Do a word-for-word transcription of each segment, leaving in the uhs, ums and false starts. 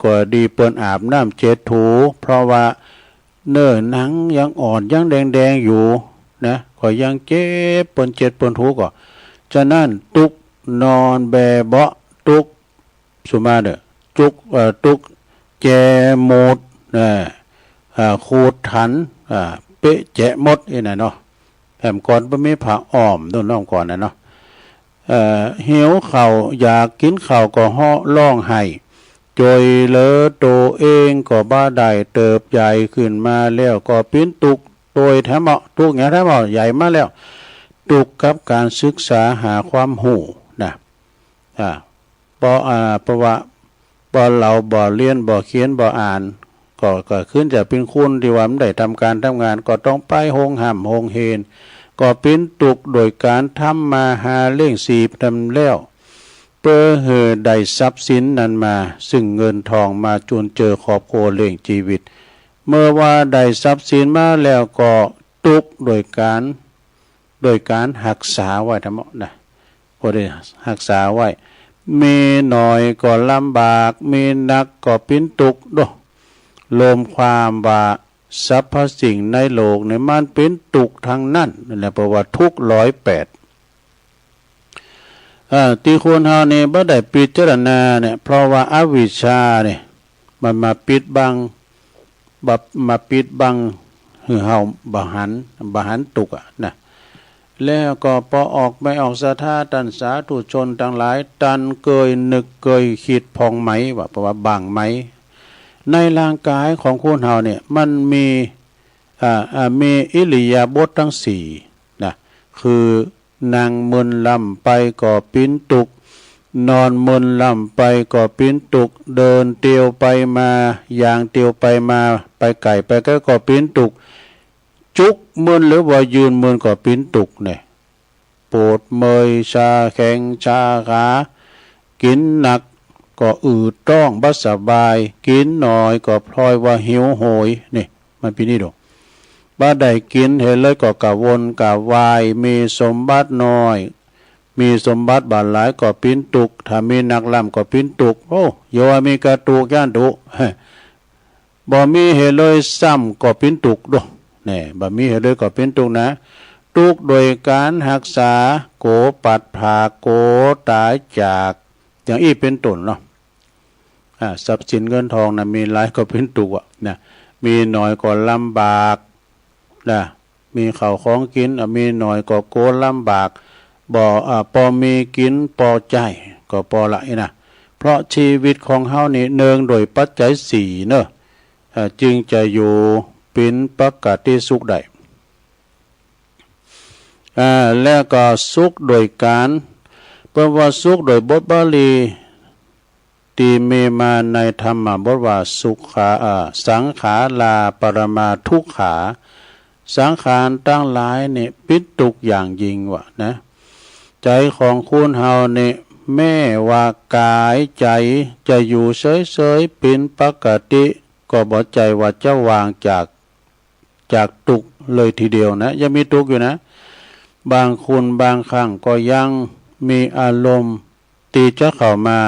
ก็ดีเปิ้นอาบน้ำเจ็ดถู เพราะว่าเนื้อหนังยังอ่อนยังแดงๆอยู่นะ ก็ยังเจ็บเปิ้นเจ็ดเปิ้นถูก็ ฉะนั้นตุ๊กนอนแบเบาะตุ๊ก สุมาเด้อ จุก เอ่อ ตุ๊กแจหมดนะ อ่า ขูดถัน อ่า เปะแจะหมดอี้นะเนาะ แหมก่อนบ่มีผ้าอ้อมโน่นน้องก่อนนะเนาะ เอ่อ หิวข้าวอยากกินข้าวก็ฮ้องร้องไห้ โจยเหลือตัวเองก็บ่ได้ เติบใหญ่ขึ้นมาแล้วก็ปิ้นตุ๊กโตยแท้เหมาะ ตุ๊กอย่างแท้เหมาะ ใหญ่มาแล้ว ตุ๊กกับการศึกษาหาความรู้นะ อ่า บ่ อ่า เพราะว่า บ่เล่า บ่เรียน บ่เขียน บ่อ่าน ก็ ก็ขึ้นจะเป็นคนที่ว่ามันได้ทำการทำงาน ก็ต้องไปโฮงฮ่ำโฮงเฮียน ก็เป็นตุ๊กโดยการทำมาหาเลี้ยงชีพนั้นแล้ว เพื่อหื้อได้ทรัพย์สินนั้นมา ซึ่งเงินทองมาจุนเจือครอบครัวเลี้ยงชีวิต เมื่อว่าได้ทรัพย์สินมาแล้วก็ตุ๊กโดยการ โดยการฮักษาไว้ทั้งหมดนะ บ่ได้ฮักษาไว้ มีน้อยก็ลำบาก มีนักก็ปิ้นตุ๊กโด รวมความว่าสรรพสิ่งในโลกนี่มันปิ้นตุ๊กทั้งนั้น นั่นแหละเปิ้นว่าทุกข์ร้อยแปด เอ่อ ที่คนเฮานี่บ่ได้พิจารณาเนี่ย เพราะว่าอวิชชาเนี่ย มันมาปิดบัง บ่ มาปิดบังหื้อเฮาบ่หัน บ่หันตุ๊กข์อะนะ แล้วก็ปอออกแม่ออกศรัทธาต้านสาธุชนตังหลาย ตันเกยนึกเกยคิดผ่องไหม ว่า เพราะว่าบ่างไหม ในร่างกายของคนเฮาเนี่ย มันมี อ่า อ่า มีอิริยาบถทั้งสี่นะ คือ นั่งมึนลำไปก็ปิ้นตุ๊กข์ นอนมึนลำไปก็ปิ้นตุ๊กข์ เดินเตียวไปมา ย่างเตียวไปมา ไปไก๋ไปไก๋ก็ปิ้นตุ๊กข์ จุกมึนหรือว่ายืนมึนก็ปิ้นตุ๊กข์เนี่ย ปวดเมื่อย ชาแข้ง ชาขา กินหนักก็อืดท้องบ่สบาย กินน้อยก็พลอยว่าหิวโหย นี่ มันปิ้นนี่โด บ่ได้กินเหือเลยก็กระวนกระวาย มีสมบัติน้อย มีสมบัติบ่หลายก็ปิ้นตุ๊กข์ ถ้ามีนักล้ำก็ปิ้นตุ๊กข์ โอ้ อย่าว่ามีกระตุกข์ ย้านตุ๊กข์ บ่มีเหือเลยซ้ำก็ปิ้นตุ๊กข์โด แน่ บ่มีเหือเลยก็ปิ้นตุ๊กข์นะ ตุ๊กข์โดยการฮักษา โกรธพลัดพราก โกรธตายจาก อย่างอี้เป๋นต้นเนาะ อ่า ทรัพย์สินเงินทองนะ มีหลายก็ปิ้นตุ๊กข์อะนะ มีน้อยก็ลำบากนะ มีข้าวของกิน อ่ะ มีน้อยก็โกรธลำบาก บ่ อ่า ปอมีกิ๋นปอใจ๊ก็ปอละอี้นะ เพราะชีวิตของเฮานี่เนื่องโดยปัจจัยสี่เนาะ อ่า จึงจะอยู่เป๋นปกติสุขได้ อ่า แล้วก็สุขโดยการ เปิ้นว่าสุขโดยบทบาลี ตี้มีมาในธรรมบทว่าสุขา อ่า สังขาราปรมาทุกขา สังขารตังหลายนี่ปิ้นตุ๊กข์อย่างยิ่งว่านะ ใจ๋ของคนเฮานี่ แม้ว่ากายใจ๋จะอยู่เฉยๆ เป๋นปกติ ก็บ่ใจ้ว่าจะว่างจาก จากตุ๊กข์เลยทีเดียวนะ ยังมีตุ๊กข์อยู่นะ บางคนบางครั้งก็ยังมีอารมณ์ตี้จะเข้ามา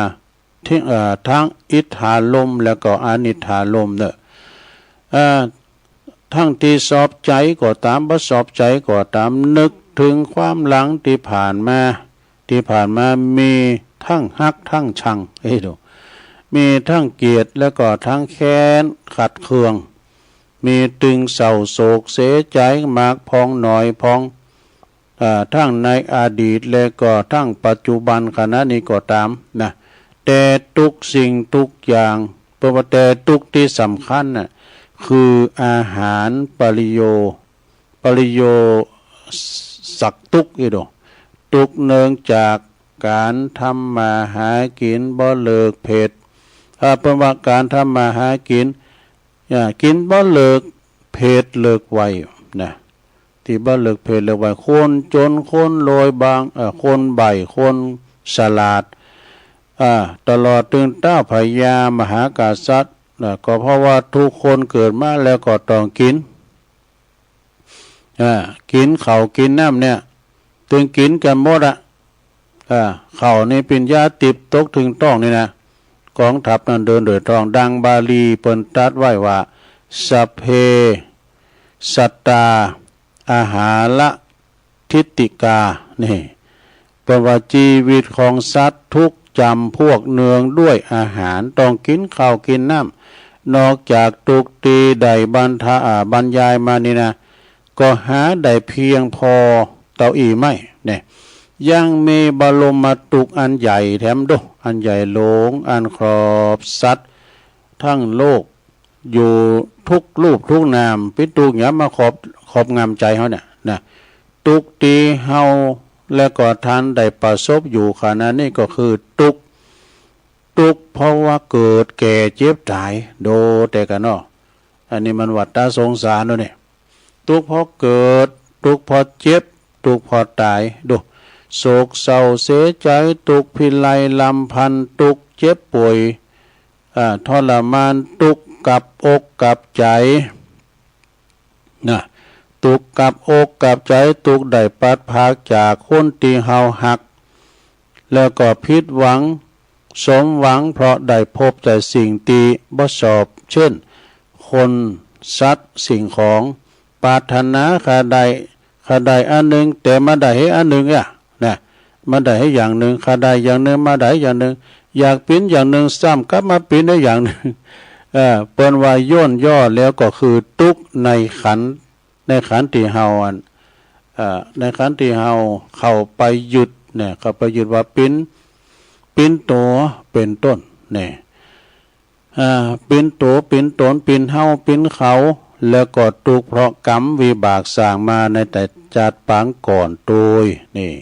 ทั้ง เอ่อ ทั้งอิทธารมณ์และก็อนิทธารมณ์เนาะ เอ่อ ทั้งตี้ชอบใจ๋ก็ต๋าม บ่ชอบใจ๋ก็ต๋าม นึกถึงความหลังตี้ผ่านมา ตี้ผ่านมามีทั้งฮักทั้งชัง เอ้ยโด มีทั้งเกลียดและก็ทั้งแค้นขัดเคือง มีตึงเศร้าโศกเสียใจ๋มากพ่องน้อยพ่อง อ่า ทั้งในอดีตและก็ทั้งปัจจุบันขณะนี้ก็ต๋ามนะ แต่ทุกสิ่งทุกอย่าง เปิ้นว่าแต่ตุ๊กข์ตี้สำคัญน่ะ คืออาหารปริโย ปริโยสักตุ๊กข์อี้โด ตุ๊กข์เนื่องจากการทำมาหากิ๋นบ่เลิกเพศ อ่า เปิ้นว่าการทำมาหากิ๋น อ่า กิ๋นบ่เลิกเพศเลิกวัยนะ ตี้บ่เลิกเพศเลิกวัย คนจนคนรวยบาง เอ่อ คนใบ้คนฉลาด อ่า ตลอดตึงเต๊าพญามหากษัตริย์ อ่า ก็เพราะว่าทุกคนเกิดมาแล้วก็ต้องกิ๋น อ่า กิ๋นข้าวกิ๋นน้ำเนี่ย ตึงกิ๋นกั๋นหมดอะ อ่า ข้าวนี่เป๋นยาติ๊บตกเถิงต๊องนี่นะ กองทัพนั้นเดินด้วยท้อง ดังบาลีเปิ้นตรัสไว้ว่า สัพเพ สัตตา อาหาระ ทิฏฐิกา นี่ เปิ้นว่าชีวิตของสัตว์ทุกจำพวกเนืองด้วยอาหาร ต้องกินข้าวกินน้ำ นอกจากตุ๊กตี้ได้บรรทะ อ่า บรรยายมานี่นะ ก็หาได้เพียงพอเต้าอี้ไม่ เนี่ย ยังมีบรมตุ๊กข์อันใหญ่แถมโด อันใหญ่หลวง อันครอบสัตว์ทั้งโลก อยู่ทุกรูปทุกนาม ปิดตุ๊กข์หยังมาครอบ ครอบงำใจเฮาเนี่ยนะ ตุ๊กข์ตี้เฮาและก็ท่านได้ประสบอยู่ขณะนี้ก็คือตุ๊กข์ ตุ๊กข์เพราะว่าเกิดแก่เจ็บตาย โดแต่กันเนาะ อันนี้มันวัฏฏะสงสารเนาะเนี่ย ตุ๊กข์เพราะเกิด ตุ๊กข์เพราะเจ็บ ตุ๊กข์เพราะตาย ดู โศกเศร้าเสียใจ ตุ๊กข์พิไรรำพัน ตุ๊กข์เจ็บป่วย อ่า ทรมาน ตุ๊กข์กับอกกับใจ นะ ตุ๊กข์กับอกกับใจ ตุ๊กข์ได้พลัดพรากจากคนตี้เฮาฮัก แล้วก็ผิดหวัง สมหวังเพราะได้พบแต่สิ่งตี้บ่ชอบ เช่น คน สัตว์ สิ่งของ ปรารถนาข้าได้ ข้าได้อันหนึ่ง แต่มาได้เฮอันหนึ่งอะ นะ มาได้เฮอย่างหนึ่ง ข้าได้อย่างหนึ่ง มาได้อย่างหนึ่ง อยากเป๋นอย่างหนึ่ง ซ้ำกลับมาเป๋นได้อย่างหนึ่ง เอ่อ เปิ้นว่าย่นย่อแล้วก็คือตุ๊กข์ในขัน ในขันตี้เฮาอัน เอ่อ ในขันตี้เฮาเข้าไปยึดเนี่ย เข้าไปยึดว่าเป๋น เป๋นโต เป๋นต้นเนี่ย อ่า เป๋นโต เป๋นตน เป๋นเฮา เป๋นเขา แล้วก็ตุ๊กข์เพราะกรรมวิบากสร้างมาในแต่จาติปางก่อนโตย นี่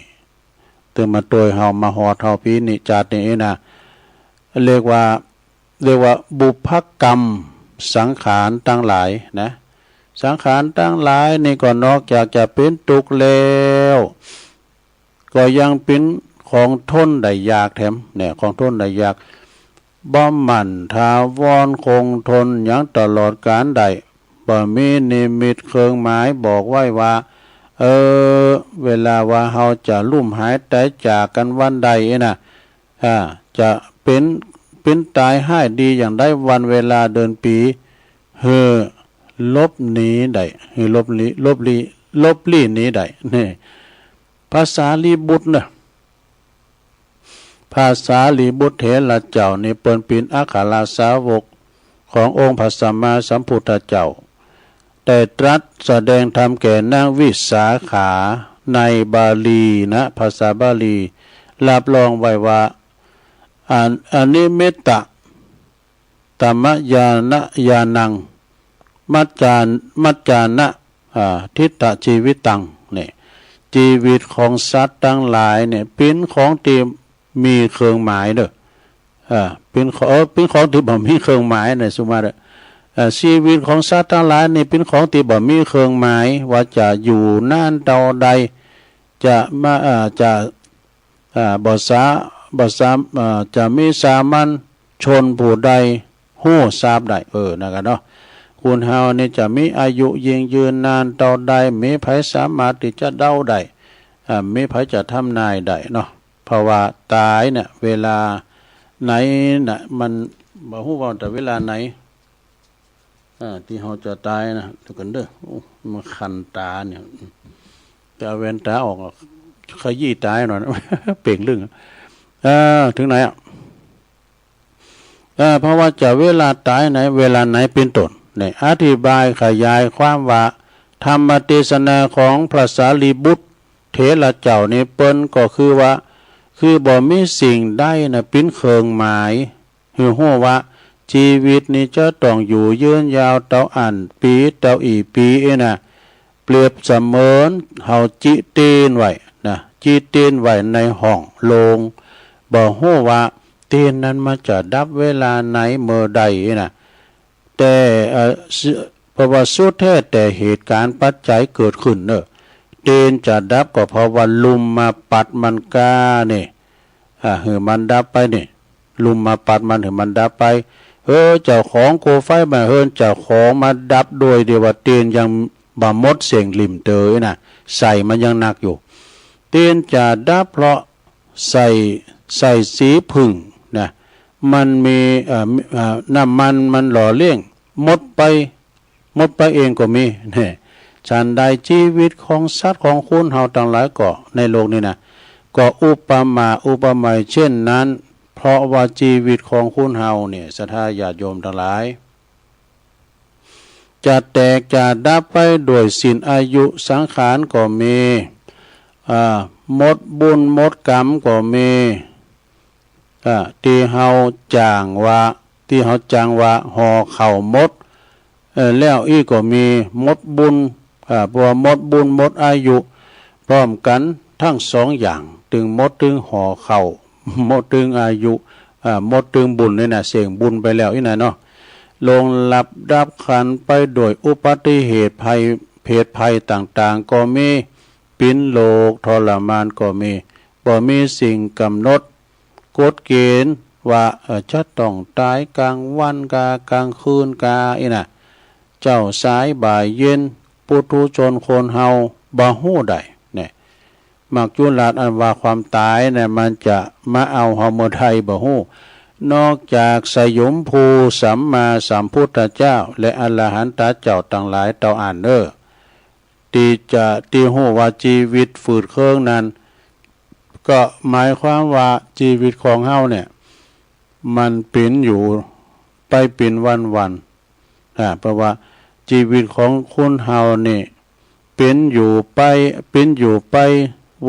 ตึงมาโตยเฮามาฮอดเฮาปีนี้จาตินี้นะ เรียกว่า เรียกว่าบุพกรรมสังขารทั้งหลายนะ สังขารทั้งหลายนี่ก็นอกจากจะเป๋นตุ๊กข์แล้ว ก็ยังเป๋นของทนได้ยากแถม เนี่ย ของทนได้ยาก บ่มั่นถาวรคงทนหยังตลอดกาลได้ บ่มีนิมิตเครื่องหมายบอกไว้ว่า เออ เวลาว่าเฮาจะลุ่มหายตายจากกันวันใดเอ้ยนะ อ่า จะเป๋น เป๋นตายฮ้ายดีอย่างใด วันเวลาเดือนปี หื้อหลบหนีได้ หื้อหลบหลี หลบหลี หลบลี้หนีได้ นี่ พระสารีบุตรนะ พระสารีบุตรเถระเจ้านี่เปิ้นเป๋นอัครสาวกขององค์พระสัมมาสัมพุทธเจ้า ได้ตรัสแสดงธรรมแก่นางวิสาขาในบาลีนะ ภาษาบาลี รับรองไว้ว่า อัน อนิมิตตะ ตมะญาณะ ญาณัง มัจจา มัจจานะ อ่า ทิฏฐะชีวิตัง เนี่ย ชีวิตของสัตว์ทั้งหลายเนี่ย เป๋นของตี้มีเครื่องหมายเด้อ อ่า เป๋นขอ เอ่อ เป๋นของตี้บ่มีเครื่องหมายเนี่ย สมมุติว่า เอ่อ ชีวิตของสัตว์ทั้งหลายนี่เป๋นของตี้บ่มีเครื่องหมาย ว่าจะอยู่นานเต้าใด จะมา เอ่อ จะ อ่า บ่สา บ่สา อ่า จะมีสามัญชนผู้ใดฮู้ทราบได้ เออ นั่นกันเนาะ คนเฮานี่จะมีอายุยิ่งยืนนานเต้าใด มีไผสามารถตี้จะเดาได้ อ่า มีไผจะทำนายได้เนาะ เพราะว่าตายเนี่ย เวลาไหนน่ะ มันบ่ฮู้ว่าแต่เวลาไหน อ่า ตี้เฮาจะตายนะ เดี๋ยวกันเด้อ โอ้ มันคันตาเนี่ย จะเอาแว่นตาออก ขยี้ตาหน่อยนะ เป่งลึ่ง อ่า ถึงไหนอะ อ่า เพราะว่าจะเวลาตายไหน เวลาไหนเป็นต้น เนี่ย อธิบายขยายความว่า ธรรมเทศนาของพระสารีบุตรเถระเจ้านี่ เปิ้นก็คือว่า คือบ่มีสิ่งใดนะ เป็นเครื่องหมาย หื้อฮู้ว่าชีวิตนี้จะต้องอยู่ยืนยาวเต้าอั้นปีเต้าอี้ปีเอ้ยนะ เปรียบเสมือนเฮาจิเตียนไว้นะ จิเตียนไว้ในห้องโล่ง บ่ฮู้ว่าเตียนนั้นมันจะดับเวลาไหนเมื่อใดเอ้ยนะ แต่ เอ่อ สุ เพราะว่าสุดแท้แต่เหตุการณ์ปัจจัยเกิดขึ้นเนอะ เตียนจะดับก็เพราะว่าลุมมาปัดมันก้านี่ อ่า หื้อมันดับไปนี่ ลุมมาปัดมันหื้อมันดับไป เออ เจ้าของโคมไฟมาเฮิ่นเจ้าของมาดับโดยเดียวว่าเตียนยังบ่หมดเส้นลิ่มเต๋อนะ ไส้มันยังหนักอยู่ เตียนจะดับเพราะไส้ ไส้สีผึ้งนะ มันมี เอ่อ เอ่อ น้ำมันมันหล่อเลี้ยง หมดไป หมดไปเองก็มี เนี่ย ฉันใดชีวิตของสัตว์ของคนเฮาตังหลายก็ในโลกนี้นะ ก็อุปมาอุปไมยเช่นนั้น เพราะว่าชีวิตของคนเฮาเนี่ย ศรัทธาญาติโยมตังหลาย จะแตกจะดับไปด้วยสิ้นอายุสังขารก็มี อ่า หมดบุญหมดกรรมก็มี อ่า ตี้เฮาจ้างว่า ตี้เฮาจ้างว่าห่อข้าวหมด เอ่อ แล้วอี้ก็มีหมดบุญ อ่า เพราะว่าหมดบุญหมดอายุ พร้อมกั๋นทั้งสองอย่าง ตึงหมดตึงห่อข้าว หมดตึงอายุ อ่า หมดตึงบุญนี่นะ เส้งบุญไปแล้วอี้นะเนาะ ลงหลับดับขันไปโดยอุบัติเหตุภัย เหตุภัยต่างๆ ก็มี ปิ้นโรคทรมานก็มี บ่มีสิ่งกำหนดกฎเกณฑ์ว่า เอ่อ จะต้องต๋ายกลางวันกา กลางคืนกา อี้นะ เจ๊าสายบ่ายเย็น ปุถุชนคนเฮาบ่ฮู้ได้ เนี่ย มัจจุราชอันว่าความต๋ายเนี่ย มันจะมาเอาเฮาเมื่อใดบ่ฮู้ นอกจากสยมภูสัมมาสัมพุทธเจ้า และอรหันตเจ้าตังหลายเต้าอั้นเน่อ ตี้จะ ตี้ฮู้ว่าชีวิตฝืดเคืองนั้น ก็หมายความว่าชีวิตของเฮาเนี่ย มันเป๋นอยู่ไปเป๋นวันๆ อ่า เพราะว่าชีวิตของคนเฮานี่เป๋นอยู่ไป เป๋นอยู่ไป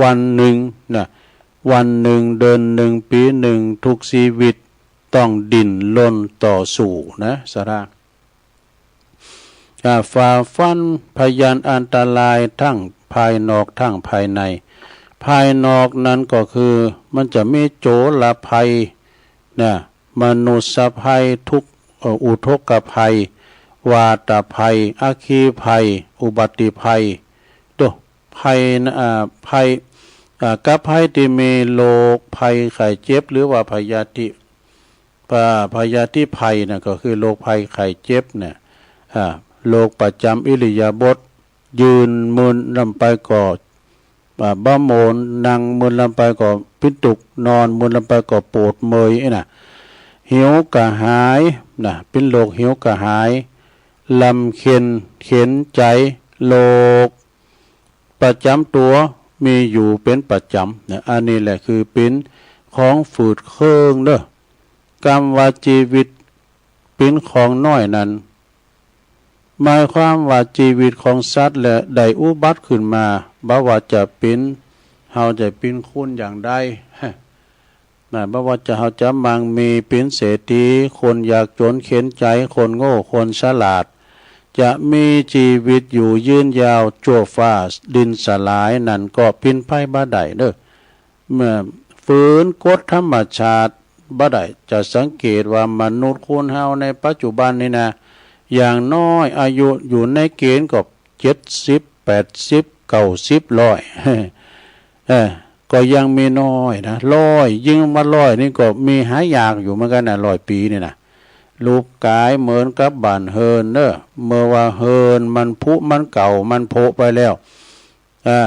วันหนึ่งนะ วันหนึ่ง เดือนหนึ่ง ปี๋หนึ่ง ทุกชีวิตต้องดิ้นรนต่อสู้นะ ศรัทธา อ่า ฝ่าฟันพยานอันตรายทั้งภายนอกทั้งภายใน ภายนอกนั้นก็คือมันจะมีโจรภัยนะ มนุษยภัย ทุกข์ เอ่อ อุทกภัย วาตภัย อัคคีภัย อุบัติภัย โต ภัยนะ อ่า ภัย อ่า กับภัยตี้มีโรคภัยไข้เจ็บ หรือว่าพยาธิ พะ พยาธิภัยนะ ก็คือโรคภัยไข้เจ็บเนี่ย อ่า โรคประจ๋ำอิริยาบถ ยืนมืนลำไปก็ อ่า บ่าโหมน นั่งมืนลำไปก็ปิ้นตุ๊ก นอนมืนลำไปก็ปวดเมื่อยอี้นะ หิวกระหายนะ ปิ้นโรคหิวกระหาย ลำเค็ญเข็ญใจ๋ โรคประจ๋ำตั๋วมีอยู่เป๋นประจ๋ำนะ อันนี้แหละคือเป๋นของฝืดเคืองเน่อ กำว่าชีวิตเป๋นของน้อยนั้น หมายความว่าชีวิตของสัตว์และได้อุบัติขึ้นมา บ่ว่าจะเป๋น เฮาจะเป๋นคนอย่างใด นะ บ่ว่าจะเฮาจะมั่งมีเป๋นเศรษฐี คนยากจ๋นเข็ญใจ๋ คนโง่ คนฉลาด จะมีชีวิตอยู่ยืนยาว จั่วฟ้าดินสลายนั้นก็เป๋นไปบ่ได้เน่อ เมื่อฝืนกฎธรรมชาติบ่ได้ จะสังเกตว่ามนุษย์คนเฮาในปัจจุบันนี้นะ อย่างน้อยอายุอยู่ในเกณฑ์ก็เจ็ดสิบ แปดสิบ เก้าสิบ ร้อย เออ ก็ยังมีน้อยนะ ร้อย ยิ่งมาร้อยนี่ก็มีหายากอยู่เหมือนกันนะ ร้อยปี๋นี่นะ รูปกายเหมือนกับบ้านเฮือนเน่อ เมื่อว่าเฮือนมันผุมันเก่ามันโผะไปแล้ว อ่า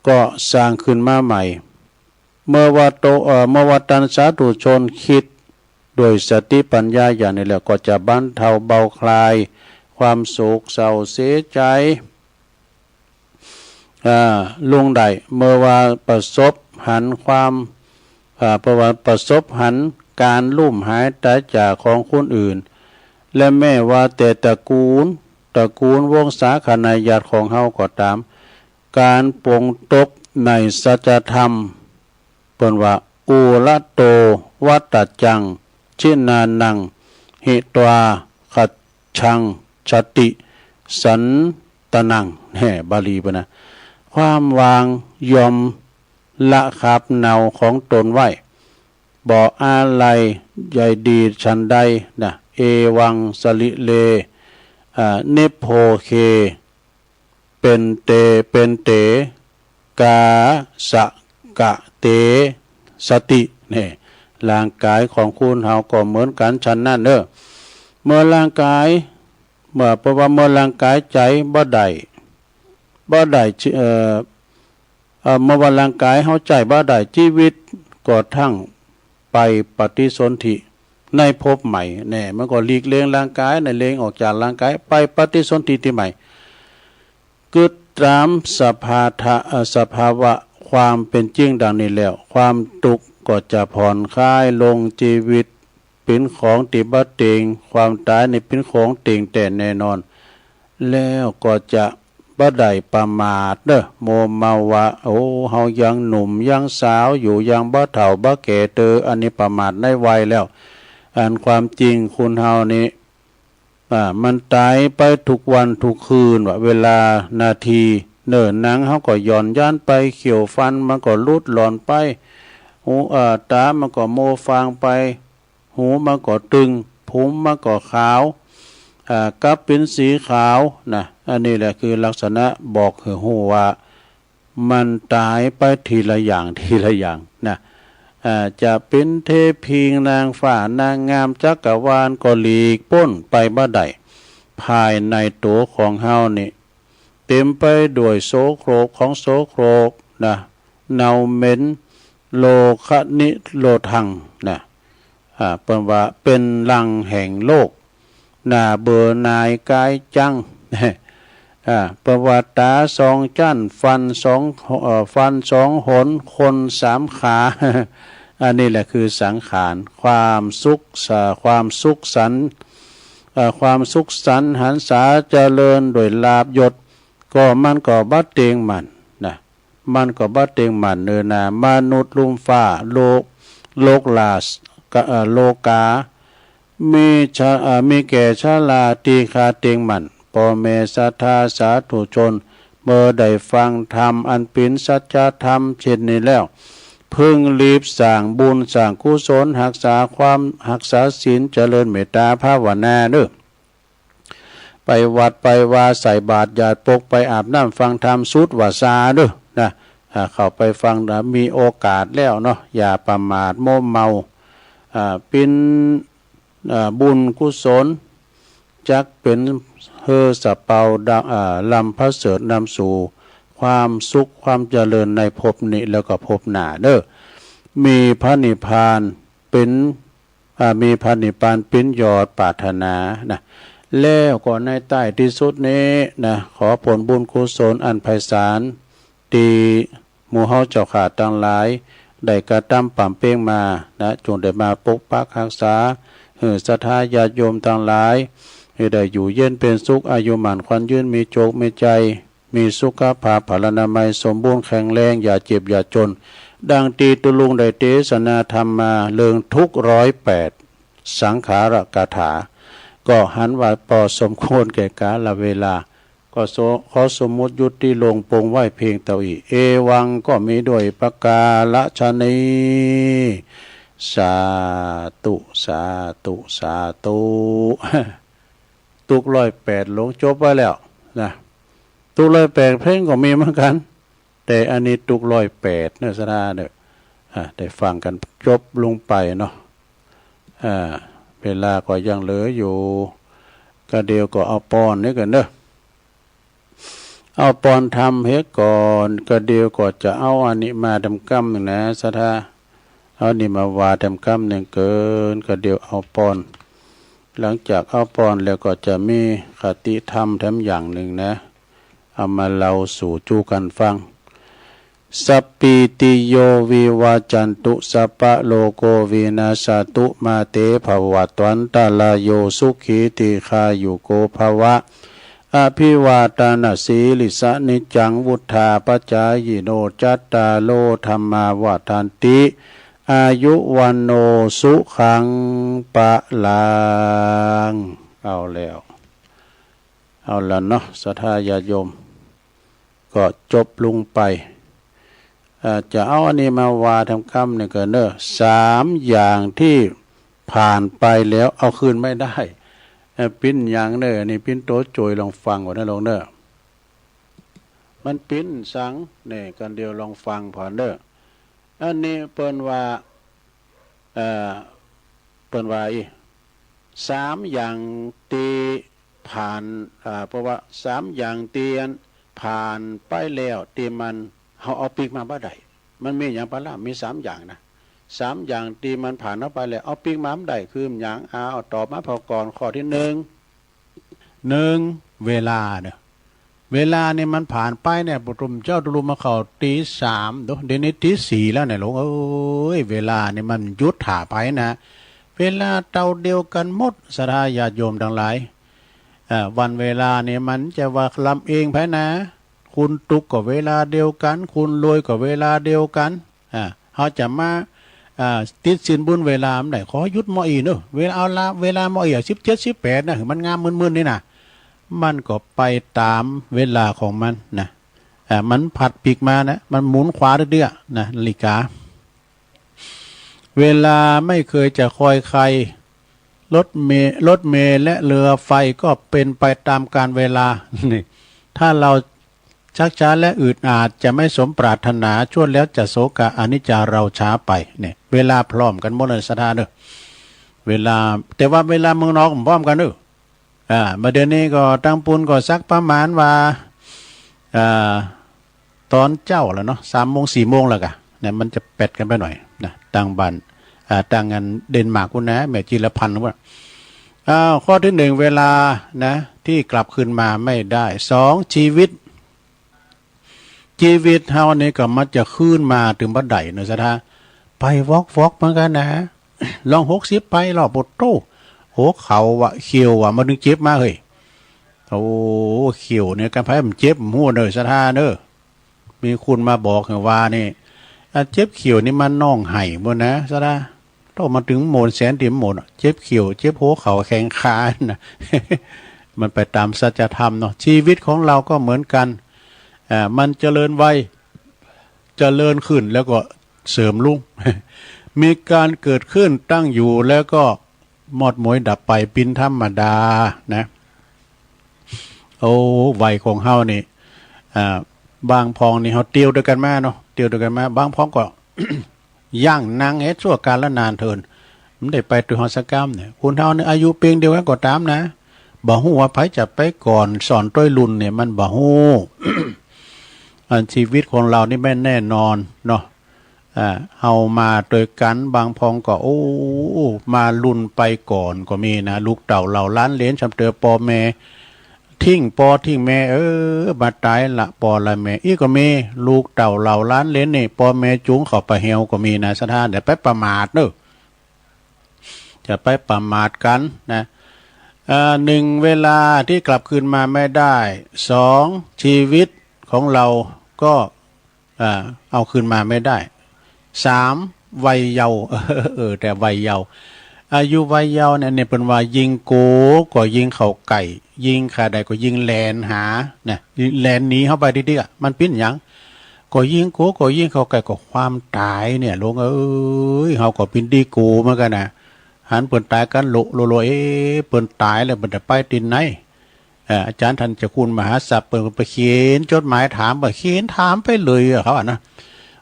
ก็สร้างขึ้นมาใหม่ เมื่อว่าโต เอ่อ เมื่อว่าตันสาธุชนคิดโดยสติปัญญาอย่างนี้แล้ว ก็จะบรรเทาเบาคลายความโศกเศร้าเสียใจ อ่า ลงได้ เมื่อว่าประสบหันความ อ่า เพราะว่าประสบหันการลุ่มหายตายจากของคนอื่น และแม้ว่าแต่ตระกูล ตระกูลวงศาคณาญาติของเฮาก็ตาม การปลงตกในสัจธรรม เปิ้นว่า อุระโต วัตจัง ชินานัง หิตวา คัจฉัง ชติ สันตนัง แน่ บาลีเปิ้นนะ ความวางยอมละคราบเนาของตนไว้ บ่อาลัยใยดีฉันใดนะ เอวัง สะลิเล อ่า นิพโพเค เปนเต เปนเต กาสะกะเต สติ แน่ ร่างกายของคนเฮาก็เหมือนกันฉันนั้นเน่อ เมื่อร่างกาย เมื่อ เพราะว่าเมื่อร่างกายใจ๊บ่ได้ บ่ได้ เอ่อ เอ่อ เมื่อว่าร่างกายเฮาใจ๊บ่ได้ ชีวิตก็ทั้ง ไปปฏิสนธิในภพใหม่แน่ มันก็หลีกเลี่ยงร่างกายนะ เลี่ยงออกจากร่างกาย ไปปฏิสนธิที่ใหม่ คือตามสภาทะ เอ่อ สภาวะความเป็นจริงดังนี้แล้ว ความทุกข์ก็จะผ่อนคลายลง ชีวิตเป็นของที่บ่เต็ง ความตายนี่เป็นของเต็งแต่แน่นอน แล้วก็จะบ่ได้ประมาทเด้อ มัวเมาว่า โอ้ เฮายังหนุ่มยังสาวอยู่ ยังบ่เฒ่าบ่แก่เตอ อันนี้ประมาทในวัยแล้ว อันความจริงคนเฮานี่ อ่า มันตายไปทุกวันทุกคืนว่า เวลานาที เนิ่นหนังเฮาก็หย่อนยานไป เขี้ยวฟันมันก็หลุดหล่อนไป หู เอ่อ ตามันก็มัวฟางไป หูมันก็ตึง ผมมันก็ขาว อ่า กลับเป็นสีขาวนะ อันนี้แหละคือลักษณะบอกให้ฮู้ว่า มันตายไปทีละอย่าง ทีละอย่างนะ อ่า จะเป็นเทพีนางฟ้านางงามจักรวาลก็หลีกป๊นไปบ่ได้ ภายในตัวของเฮานี่ เต็มไปด้วยโสโครกของโสโครกนะ เน่าเหม็น โลคนิโรธังนะ อ่า เปิ้นว่าเป็นรังแห่งโรค น่าเบื่อหน่ายกายจัง อ่า เปิ้นว่าต๋าสองจั้น ฟันสอง เอ่อ ฟันสองหน คนสามขา อันนี้แหละคือสังขาร ความสุขสะ ความสุขสันต์ เอ่อ ความสุขสันต์หันษาเจริญด้วยลาภยศ ก็มันก็บ่เต็งมั่นนะ มันก็บ่เต็งมั่นเนินนา มนุษย์ลุ่มฟ้า โลก โลกราช กะ เอ่อ โลกา มีชะ เอ่อ มีแก่ชราตีคาเต็งมั่น ป้อแม่ศรัทธาสาธุชน เมื่อได้ฟังธรรมอันเป็นสัจธรรมเช่นนี้แล้ว พึงรีบสร้างบุญสร้างกุศล รักษาความ รักษาศีล เจริญเมตตาภาวนาเด้อ ไปวัดไปวา ใส่บาตรหยาดปก ไปอาบน้ำฟังธรรม สุดวาสาเด้อนะ อ่า เข้าไปฟังนะ มีโอกาสแล้วเนาะ อย่าประมาทมัวเมา อ่า เป็น อ่า บุญกุศล จักเป็นเฮือสะเปาดำ อ่า ลำประเสริฐนำสู่ความสุขความเจริญในภพนี้แล้วก็ภพหน้าเด้อ มีพระนิพพานเป็น อ่า มีพระนิพพานเป็นยอดปรารถนานะ แล้วก็ในท้ายที่สุดนี้นะ ขอผลบุญกุศลอันไพศาล ที่หมู่เฮาเจ้าข้าตังหลาย ได้กระทำบำเพ็ญมานะ จงได้มาปกปักรักษา หื้อศรัทธาญาติโยมตังหลาย หื้อได้อยู่เย็นเป็นสุข อายุหมั้นขวัญยืน มีโจคมีชัย มีสุขภาพพลานามัยสมบูรณ์แข็งแรง อย่าเจ็บอย่าจน ดังตี้ตุ๊ลุงได้เตสนาธรรมมาเรื่องทุกข์ร้อยแปด สังขารคาถา ก็หันว่าพอสมควรแก่กาลเวลา ก็โส ขอสมมุติยุติลงปงไว้เพียงเต้าอี้ เอวัง ก็มีด้วยประการฉะนี้ สาธุ สาธุ สาธุ ตุ๊กข์ร้อยแปดหลงจบไว้แล้วนะ ตุ๊กข์ร้อยแปดเพ่งก็มีเหมือนกัน แต่อันนี้ตุ๊กข์ร้อยแปดเนอะ ศรัทธาเนอะ อ่า ได้ฟังกันจบลงไปเนาะ อ่า เวลาก็ยังเหลืออยู่ กะเดียวก็เอาปอนนี้ก่อนเนอะ เอาปอนธรรมเฮก่อน กะเดียวก็จะเอาอันนี้มาแถมกำนึ่งนะ ศรัทธา เอานี่มาว่าแถมกำนึ่งเกิน กะเดียวเอาปอน หลังจากเอาปอนแล้วก็จะมีคติธรรมแถมอย่างนึ่งนะ เอามาเล่าสู่จู้กั๋นฟัง สัพพีติโย วิวัจจันตุ สัพพะโรโก วินัสสะตุ มา เต ภะวัตวันตะราโย สุขี ทีฆายุโก ภะวะ อะภิวาทะนะสีลิสสะ นิจจัง วุฑฒาปะจายิโน จัตตาโร ธัมมา วัฑฒันติ อายุ วัณโณ สุขัง พะลัง เอาแล้ว เอาละเนาะ ศรัทธาญาติโยม ก็จบลงไป เอ่อ จะเอาอันนี้มาว่าแถมกำนึ่งก่อนเนอะ สามอย่างที่ผ่านไปแล้วเอาคืนไม่ได้ เอ่อ ปิ้นอย่างเนอะ อันนี้ปิ้นโตโจยลองฟังก่อนนะลองเนอะ มันปิ้นสัง เนี่ย กะเดียวลองฟังผ่อนเนอะ อันนี้เปิ้นว่า เอ่อ เปิ้นว่าอี้ สามอย่างตี้ผ่าน เอ่อ เพราะว่าสามอย่างตี้อันผ่านไปแล้วตี้มัน เฮาเอาปิ๊กมาบ่ได้ มันมีหยังปะล่ะ มีสามอย่างนะ สามอย่างที่มันผ่านเข้าไปแหละ เอาปิ๊กมามันได้คือหยัง เอาตอบมาพอก่อน ข้อที่หนึ่ง หนึ่ง เวลาเนอะ เวลานี่มันผ่านไปเนี่ย ปุถุมเจ้าตุลุมาเข้าตีสาม ดู เดี๋ยวนี้ตีสี่แล้วเนี่ย หลวงเอ้ย เวลานี่มันหยุดถ่าไปนะ เวลาเท่าเดียวกันหมด ศรัทธาญาติโยมทั้งหลาย เอ่อ วันเวลานี่มันจะว่าลำเอียงไปนะ คุณตุ๊กก็เวลาเดียวกัน คุณรวยก็เวลาเดียวกัน อ่า เฮาจะมา อ่า ติดสินบนเวลามันได้ ขอหยุดหม้ออี้เนอะ เวลา เอาละ เวลาหม้ออี้ สิบเจ็ด สิบแปด นะ หือมันงามมึนๆ นี่นะ มันก็ไปตามเวลาของมันนะ อ่า มันผัดปีกมานะ มันหมุนขวาเรื่อยๆ นะ นาฬิกา เวลาไม่เคยจะคอยใคร รถเมล์ รถเมล์และเรือไฟก็เป็นไปตามกาลเวลา นี่ ถ้าเราชักช้าและอืดอาด จะไม่สมปรารถนา ชั่วแล้วจะโศกะ อนิจจาเราช้าไป เนี่ย เวลาพร้อมกันหมดเลย ศรัทธาเนอะ เวลา แต่ว่าเวลาเมืองนอกมันพร้อมกันเนอะ อ่า มาเดี๋ยวนี้ก็ตังปูนก็สักประมาณว่า อ่า ตอนเจ๊าแล้วเนาะ สามโมง สี่โมงแล้วกะ เนี่ย มันจะแปดกันไปหน่อยนะ ตังบ้าน อ่า ตังอันเดนมาร์กพุ้นนะ แม่จิรพันธ์ว่า อ่า ข้อที่หนึ่ง เวลานะ ที่กลับคืนมาไม่ได้ สอง ชีวิต ชีวิตเฮานี่ก็มันจะคืนมาเถิงบ่ได้เนอะ ศรัทธา ไปวอกๆ เหมือนกันนะ ลองหกสิบไปรอบ โอ้โธ่ หัวเข่าว่ะ เข่าว่ะ มันถึงเจ็บมาเฮ้ย โอ้ เข่าเนี่ย กันไผมันเจ็บ ผมฮู้เนอะ ศรัทธาเนอะ มีคนมาบอกให้ว่านี่ อ่ะ เจ็บเข่านี่มันน้องไห้หมดนะ ศรัทธา โธ่ มาถึงโมนแสนที่โมนอะ เจ็บเข่า เจ็บหัวเข่า แข้งขานะ มันไปตามสัจธรรมเนาะ ชีวิตของเราก็เหมือนกัน อ่า มันเจริญวัย เจริญขึ้นแล้วก็เสื่อมลง มีการเกิดขึ้นตั้งอยู่แล้วก็มอดม้อยดับไปเป็นธรรมดานะ โอ้ วัยของเฮานี่ อ่า บางพองนี่เฮาเตียวด้วยกันมาเนาะ เตียวด้วยกันมา บางพองก็ ย่างนั่งเฮ็ดชั่วกาลนานเทิน มันได้ไปตัวเฮาสักกำเนี่ย คนเฮานี่อายุเปียงเดียวกันก็ตามนะ บ่ฮู้ว่าไผจะไปก่อน สอนต้วยรุ่นเนี่ย มันบ่ฮู้ อันชีวิตของเรานี่ไม่แน่นอนเนาะ อ่า เฮามาโดยกัน บางพองก็ โอ้ มารุ่นไปก่อนก็มีนะ ลูกเต้าเหล่าหลานเหลน ซำเตอปอแม่ ทิ้งปอทิ้งแม่ เออ มาตายละปอละแม่ อี้ก็มี ลูกเต้าเหล่าหลานเหลนนี่ ปอแม่จูงเข้าไปเหี่ยวก็มีนะ ศรัทธา อย่าไปประมาทเนอะ จะไปประมาทกันนะ เอ่อ หนึ่ง เวลาที่กลับคืนมาไม่ได้ สอง ชีวิตของเราก็ อ่า เอาคืนมาไม่ได้ สาม วัยเยาว์ เออ แต่วัยเยาว์ อายุวัยเยาว์เนี่ย เนี่ย เปิ้นว่ายิ่งโกก็ยิ่งเข้าใกล้ ยิ่งขนาดใดก็ยิ่งแล่นหา นะ แล่นหนีเข้าไปเตื้อๆ มันปิ้นหยัง ก็ยิ่งโกก็ยิ่งเข้าใกล้ ก็ความตายเนี่ย หลวงเอ้ย เฮาก็ปิ้นดีโกเหมือนกันนะ หันเปิ้นตายกันโละโละโละ เอ๊ะ เปิ้นตายแล้วเปิ้นจะไปตี้ไหน เอ่อ อาจารย์ท่านเจ้าคุณมหาศัพย์ เปิ้นก็ไปเขียนจดหมายถาม ไปเขียนถามไปเลยอะ เขาอะนะ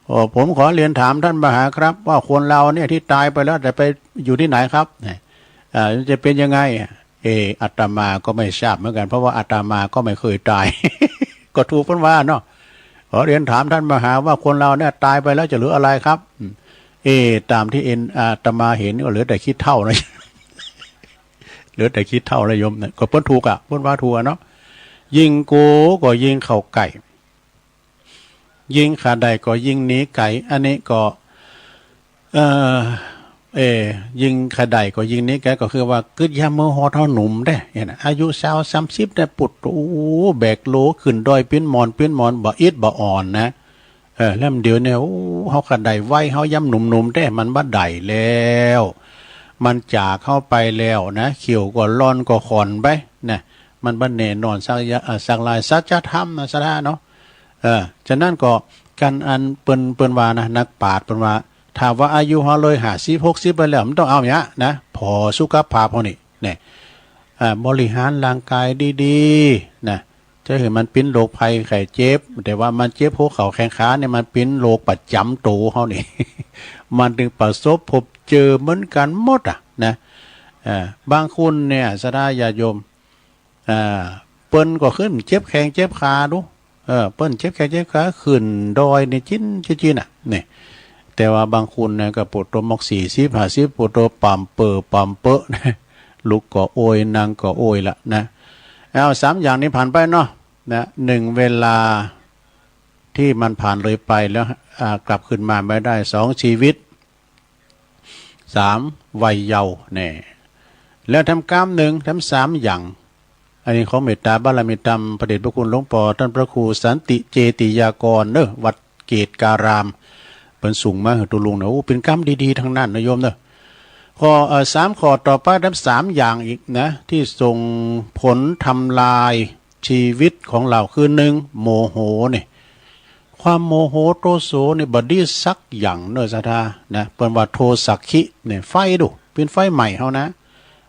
โอ้ ผมขอเรียนถามท่านมหาครับ ว่าคนเราเนี่ยที่ตายไปแล้วจะไปอยู่ที่ไหนครับ เนี่ย เอ่อ จะเป็นยังไงอะ เออ อาตมาก็ไม่ทราบเหมือนกัน เพราะว่าอาตมาก็ไม่เคยตาย ก็ถูกเปิ้นว่าเนาะ ขอเรียนถามท่านมหาว่าคนเราเนี่ยตายไปแล้วจะเหลืออะไรครับ อืม เออ ตามที่เอ็น อาตมาเห็นก็เหลือแต่ขี้เถ้านะ เหลือแต่ขี้เถ้าแล้วโยมนะ ก็เปิ้นถูกอะ เปิ้นว่าถูกอะเนาะ ยิ่งโกก็ยิ่งเข้าใกล้ ยิ่งขนาดใดก็ยิ่งหนีไกล อันนี้ก็ เอ่อ เอ่อ ยิ่งขนาดใดก็ยิ่งหนีไกล ก็คือว่ากึ๊ดยามเมื่อฮอดเฮาหนุ่มเด้ เนี่ยนะ อายุซาว สามสิบเนี่ย ปุด โอ้ แบกโลขึ้นดอยปิ้นหมอน ปิ้นหมอน บ่อิดบ่อ่อนนะ เออ แล้วเดี๋ยวเนี่ย โอ้ เฮาขนาดใดวัยเฮายามหนุ่มๆ แท้ มันบ่ได้แล้ว มันจากเฮาไปแล้วนะ เขียวก็ล่อนก็ขอนไปนะ มันบ่แน่นอนสักยะ เอ่อ สักลาย สัจธรรมนะ ศรัทธาเนาะ เออ ฉะนั้นก็ การอันเปิ้น เปิ้นว่านะ นักปราชญ์เปิ้นว่า ถ้าว่าอายุเฮาเลยห้าสิบ หกสิบไปแล้ว มันต้องเอาเนี้ยนะ ผ่อสุขภาพเฮานี่ เนี่ย อ่า บริหารร่างกายดีๆ นะ จะให้มันปิ้นโรคภัยไข้เจ็บ แต่ว่ามันเจ็บหัวเข่าแข้งขาเนี่ย มันปิ้นโรคประจำตัวเฮานี่ มันถึงประสบพบเจอเหมือนกันหมดอะนะ อ่า บางคนเนี่ย ศรัทธาญาติโยม อ่า เปิ้นก็ขึ้นเจ็บแข้งเจ็บขาดู เออ เปิ้นเจ็บแข้งเจ็บขา ขึ้นดอยนี่จิน จิน จินอะ เนี่ย แต่ว่าบางคนเนี่ยก็ปวดตัวมอกสี่สิบห้าสิบปวดตัวปามเปอปามเปอ ลุกก็โอยนั่งก็โอยละนะ เอาสามอย่างนี้ผ่านไปเนาะนะหนึ่งเวลาที่มันผ่านเลยไปแล้วอ่ากลับคืนมาไม่ได้สองชีวิต สามวัยเยาว์แน่ แล้วแถมกำหนึ่งแถมสามอย่าง อันนี้ของเมตตาบารมีธรรมพระเดชพระคุณหลวงปอท่านพระครูสันติเจติยากรเนอะวัดเกตการามเปิ้นส่งมาหื้อตุลุงเนอะโอ้เป๋นกำดีๆทั้งนั้นนะโยมเนอะข้อเอ่อสามข้อต่อไปแถมสามอย่างอีกนะที่ส่งผลทำลายชีวิตของเราคือหนึ่งโมโหนี่ ความโมโหโทโสนี่บ่ดีสักอย่างเนอะศรัทธานะเปิ้นว่าโทสักขิเนี่ยไฟดูเป๋นไฟไหม้เฮานะ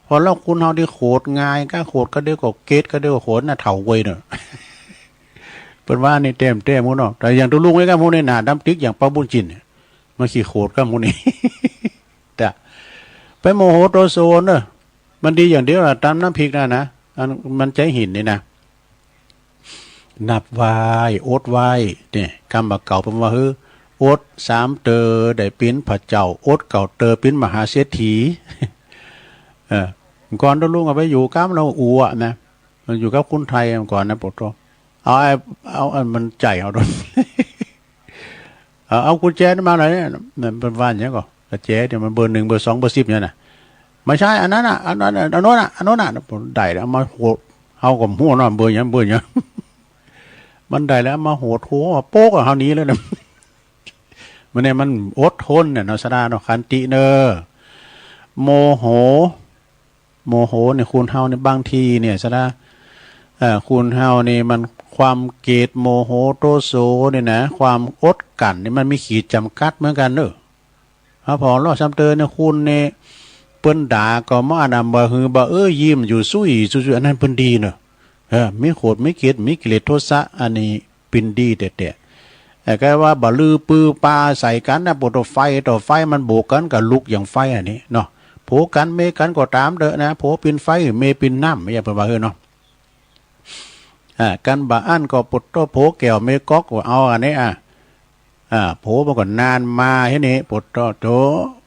พอเฮาคนเฮาได้โขดง่ายก้าโขดก็เดียวก็เก็ดก็เดียวก็โขดนะเฒ่าเว้ยเนอะเปิ้นว่านี่แต้มๆหมู่เนาะแต่อย่างตุลุงไว้ก้าหมู่นี่หน้าดำติ๊กอย่างป้าบุญจินเนี่ยมาขี้โขดก้าหมู่นี่ จ้ะไปโมโหโทโสเนอะมันดีอย่างเดียวล่ะตำน้ำพริกนั่นนะอันมันใจ๊หินนี่นะ นับไหว้อดไหว้เนี่ยกำบ่าเก่าเปิ้นว่าหื้ออดสามเตอได้เป๋นพระเจ้าอดเก้าเตอเป๋นมหาเศรษฐีเออก่อนตุลุงเอาไปอยู่กำเราอัวนะมันอยู่กับคนไทยก่อนนะปวดท้องเอาไอ้เอาอันมันใจ๋เอาโดน เอาเอากุญแจนี่มาหน่อยเนี่ยมันเป็นว่าอย่างนี้ก่อนกุญแจเนี่ยมันเบอร์หนึ่งเบอร์สองเบอร์สิบเนี่ยนะไม่ใช่อันนั้นอ่ะอันนั้นอ่ะอันโน้นอ่ะอันโน้นอ่ะผมได้แล้วเอามาโหดเอากับหัวเนาะเบอร์หยังเบอร์หยังมันได้แล้วเอามาโหดหัวโป๊กอ่ะเฮาหนีแล้วเนี่ยมันเนี่ยมันอดทนเนี่ยเนาะสดาเนาะขันติเนอโมโห โมโหเนี่ยคนเฮาเนี่ยบางทีเนี่ยซะนะเอ่อคนเฮานี่มันความเกลียดโมโหโทโสเนี่ยนะความอดกลั้นนี่มันมีขีดจำกัดเหมือนกันเนอะเฮาผ่อเลาะซ้ำเติมเนี่ยคนเนี่ยเปิ้นด่าก็บ่อันนั้นบ่หือบ่เอ้อยิ้มอยู่ซุยซุยอันนั้นเปิ้นดีเนอะเออมีโขดมีเกลียดมีกิเลสโทสะอันนี้ เป๋นดีแต๊ๆ แต่ก็ว่าบ่ลือปือปาใส่กั๋นนะ ปวดต่อไฟต่อไฟมันโบกกั๋นก็ลุกอย่างไฟอันนี้เนาะ ผัวกั๋นเมียกั๋นก็ต๋ามเถอะนะ ผัวเป๋นไฟเมียเป๋นน้ำ อย่างเปิ้นว่าเฮ้อเนาะ อ่า กั๋นบ่อั้นก็ปวดต่อผัวแก้วเมียก๊อก ก็เอาอันนี้ อ่ะ อ่า ผัวมันก็นานมาทีนี้ ปวดต่อ โถ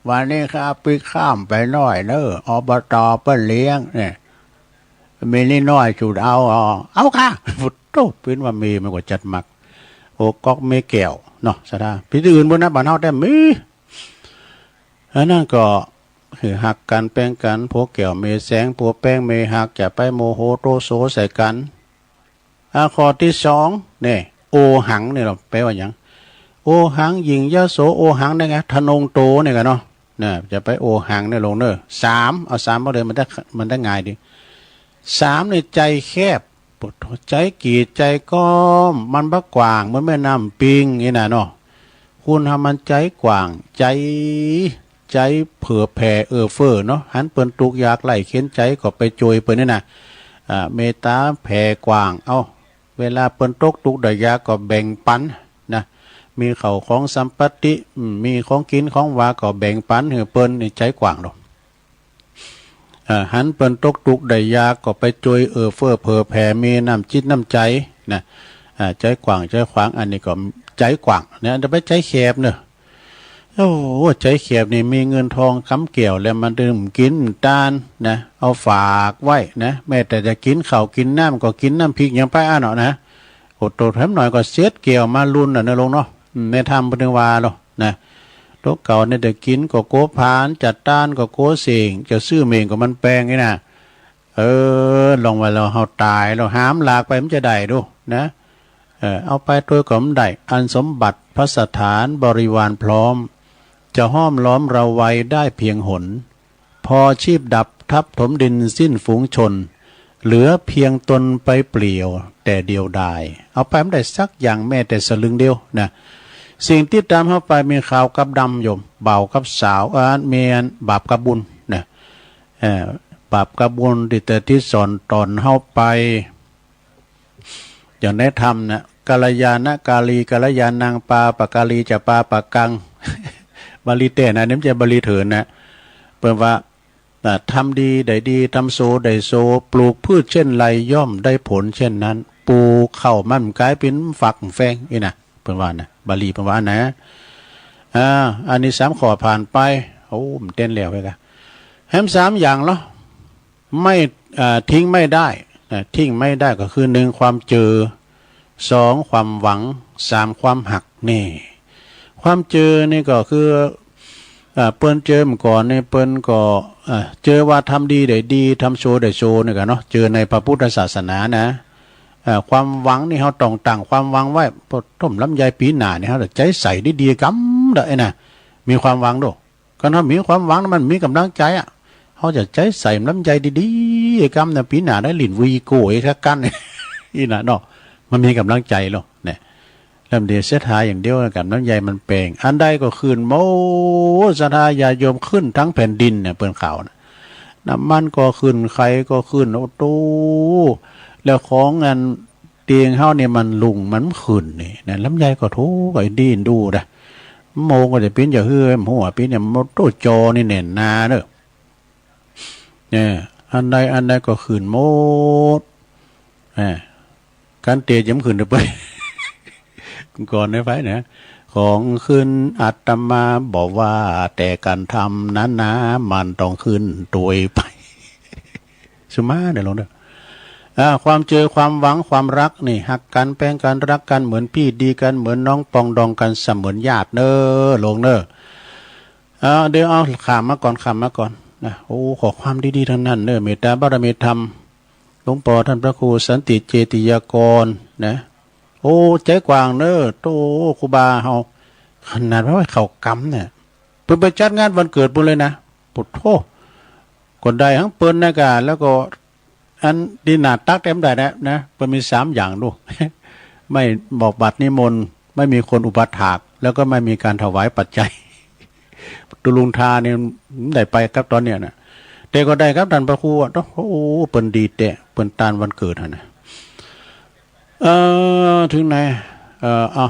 วันนี้ข้าปิ๊กข้ามไปหน่อยเนอะ อบต.เปิ้นเลี้ยง เนี่ย เมียนี่น้อยสุดเอา เอา เอาค่ะ ปวดต่อ เป๋นว่าเมียมันก็จัดมัก โอ้ก๊อกเมียแก้วเนาะ ศรัทธา ปีที่อื่นบ่นะ บ้านเฮาแต๊มี อันนั้นก็ คือฮักกั๋นแป้งกั๋น ผัวแก้วเมียแสง ผัวแป้งเมียฮัก อย่าไปโมโหโทโสใส่กั๋น อ่า ข้อที่สอง เนี่ย โอหัง เนี่ยเนาะ แปลว่าหยัง โอหัง หยิ่งยโส โอหัง เนี่ยไง ทะนงโต เนี่ยกันเนาะ นะ อย่าไปโอหัง เนี่ยลงเนอะ สาม เอา สาม มาเลย มันได้ มันได้ง่ายดี สาม เนี่ย ใจแคบ ปวดหัว ใจกีด ใจก้อม มันบ่กว้าง เหมือนแม่น้ำปิง นี่นะเนาะ คนเฮามันใจกว้าง ใจ ใจเผื่อแผ่เอื้อเฟื้อเนาะ หันเปิ้นทุกข์ยากไร้เข็ญใจก็ไปช่วยเปิ้นนี่นะ อ่า เมตตาแผ่กว้าง เอ้า เวลาเปิ้นตกทุกข์ได้ยากก็แบ่งปันนะ มีข้าวของสัมปติ อืม มีของกิ๋นของหวาก็แบ่งปันหื้อเปิ้น นี่ใจกว้างเนาะ เอ่อ หันเปิ้นตกทุกข์ได้ยากก็ไปช่วยเอื้อเฟื้อเผื่อแผ่ มีน้ำจิตน้ำใจนะ อ่า ใจกว้าง ใจขวาง อันนี้ก็ใจกว้างนะ จะไปใจแคบเนอะ โอ้โห ใจแคบนี่มีเงินทองกำแก้วแล้วมันดื่มกิ๋นตานนะ เอาฝากไว้นะ แม้แต่จะกิ๋นข้าวกิ๋นน้ำก็กิ๋นน้ำพริกยังไปอั้นเนาะนะ โอ้โตแถมหน่อยก็เสียดแก้วมาลุนน่ะเนอะลงเนาะ อืม ในธรรมเปิ้นถึงว่าเนาะนะ โตเก่าเนี่ยจะกิ๋นก็กั๋วผลาญ จัดตานก็กั๋วเส้ง จะซื้อเม้งก็มันแปงนี่นะ เออ ลองว่าเราเฮาต๋าย เราหามหลากไปมันจะได้ดูนะ เออ เอาไปโตยก็มันได้ อันสมบัติภัสสถานบริวารพร้อม จะห้อมล้อมเราไว้ได้เพียงหน พอชีพดับทับถมดินสิ้นฝูงชน เหลือเพียงตนไปเปลี่ยวแต่เดียวดาย เอาไปมันได้สักอย่างแม้แต่สลึงเดียวนะ สิ่งติดต๋ามเฮาไปมีขาวกับดำโยม บ่าวกับสาว เออ แม่นบาปกับบุญนะ เอ่อ บาปกับบุญที่จะติดสอนต๋อนเฮาไป อย่างในธรรมนะ กัลยาณกาลี กัลยาณัง ปาปะกาลี จะปาปะกัง บาลีแต๊นะ นี่มันจะบาลีเถินนะ เปิ้นว่า อ่า ทำดีได้ดี ทำโสได้โส ปลูกพืชเช่นไรย่อมได้ผลเช่นนั้น ปลูกข้าวมันก๋ายเป๋นฝักแฟง นี่นะ เปิ้นว่านะ บาลีเปิ้นว่านะ อ่า อันนี้สามข้อผ่านไป โอ้ มันเต้นแล้วเว้ยกะ แหมสามอย่างเนาะ ไม่ เอ่อ ทิ้งไม่ได้นะ ทิ้งไม่ได้ก็คือ หนึ่ง ความเจอ สอง ความหวัง สาม ความฮัก นี่ ความเจอนี่ก็คือ เอ่อ เปิ้นเจอมาก่อนนี่ เปิ้นก็ เอ่อ เจอว่าทำดีได้ดี ทำชั่วได้ชั่วนี่กะเนาะ เจอในพระพุทธศาสนานะ เอ่อ ความหวังนี่เฮาต้องตั้งความหวังไว้ พอต้มลำไยปีหน้านี่ เฮาจะใจ๊ใส่ดีๆ กำเด้อไอ้น่ะ มีความหวังโด คันเฮามีความหวัง มันมีกำลังใจ๋อะ เฮาจะใจ๊ใส่ลำไยดีๆ กำนะ ปีหน้าได้ลิ้นวีโก้อีกสักกั๋น อี้น่ะเนาะ มันมีกำลังใจ๋โลด เนี่ย ลำเดียวศรัทธาอย่างเดียว กำลำไยมันแปง อันใดก็ขึ้นหมด ศรัทธาญาติโยมขึ้นทั้งแผ่นดินเนี่ย เปิ้นข่าวน่ะ น้ำมันก็ขึ้น ไข่ก็ขึ้น โอ้โต แล้วของอัน เตียงเฮาเนี่ยมันลุ่งมันขึ้นนี่นะ ลำไยก็ถูกไอ้ดีนดูนะ โมงก็จะปิ้นจะเฮือหัวปิ้นเนี่ย โมโตจอนี่แน่นหนาเนอะ เนี่ย อันใดอันใดก็ขึ้นหมด อ่า การเตะจะมันขึ้นเด้อเปิ้น ก่อนได้ไปนะ ของขึ้นอาตมาบอกว่า แต่การทำนั้นนะ มันต้องขึ้นโดยไป สุมาเด้อหลวงเด้อ อ่า ความเจอ ความหวัง ความฮักนี่ ฮักกั๋น แปงกั๋น ฮักกั๋น เหมือนปี้ดีกั๋น เหมือนน้องปองดองกั๋น เสมือนญาติเน้อหลวงเน้อ อ่า เดี๋ยวเอาข้ามมาก่อน ข้ามมาก่อนนะ โอ้ ข้อความดีๆ ทั้งนั้นเน้อ เมตตาบารมีธรรม หลวงปอท่านพระครูสันติเจติยากรนะ โอ้ ใจ๋กว้างเน้อ โต ครูบาเฮา ขนาดว่าเข้ากำเนี่ย เปิ้นไปจัดงานวันเกิดเปิ้นเลยนะ โอ้โธ่ ก็ได้ทั้งเปิ้นนะกะ แล้วก็อันที่หน้าตักเต็มได้นะ นะ เปิ้นมีสามอย่างดู ไม่บอกบัตรนิมนต์ ไม่มีคนอุปถาก แล้วก็ไม่มีการถวายปัจจัย ตุลุงทานี่ได้ไปครับตอนเนี้ยนะ แต่ก็ได้ครับท่านพระครูอะ โอ้โห เปิ้นดีแต๊ เปิ้นต้านวันเกิดหั่นนะ เอ่อ ถึงไหน เอ่อ เอา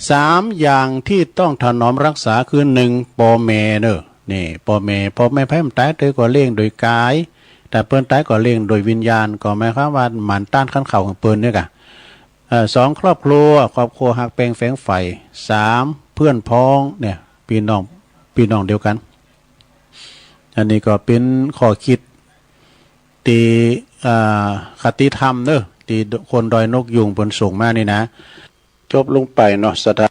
สามอย่างที่ต้องถนอมรักษาคือ หนึ่ง ปอแม่เนอะ นี่ ปอแม่ ปอแม่ไผมันต๋ายเตอก็เลี้ยงโดยกาย แต่เปิ้นต๋ายก็เลี้ยงโดยวิญญาณ ก็หมายความว่าหมั่นต้านขันเข้าของเปิ้นเนี่ยกะ เอ่อ สอง ครอบครัว ครอบครัวฮักแปงแฝงใฝ่ สาม เพื่อนพ้องเนี่ย ปี้น้อง ปี้น้องเดียวกั๋น อันนี้ก็เป๋นข้อคิดตี้ อ่า คติธรรมเนอะ ตี้คนดอยนกยูงเปิ้นส่งมานี่นะ จบลงไปเนาะ ศรัทธา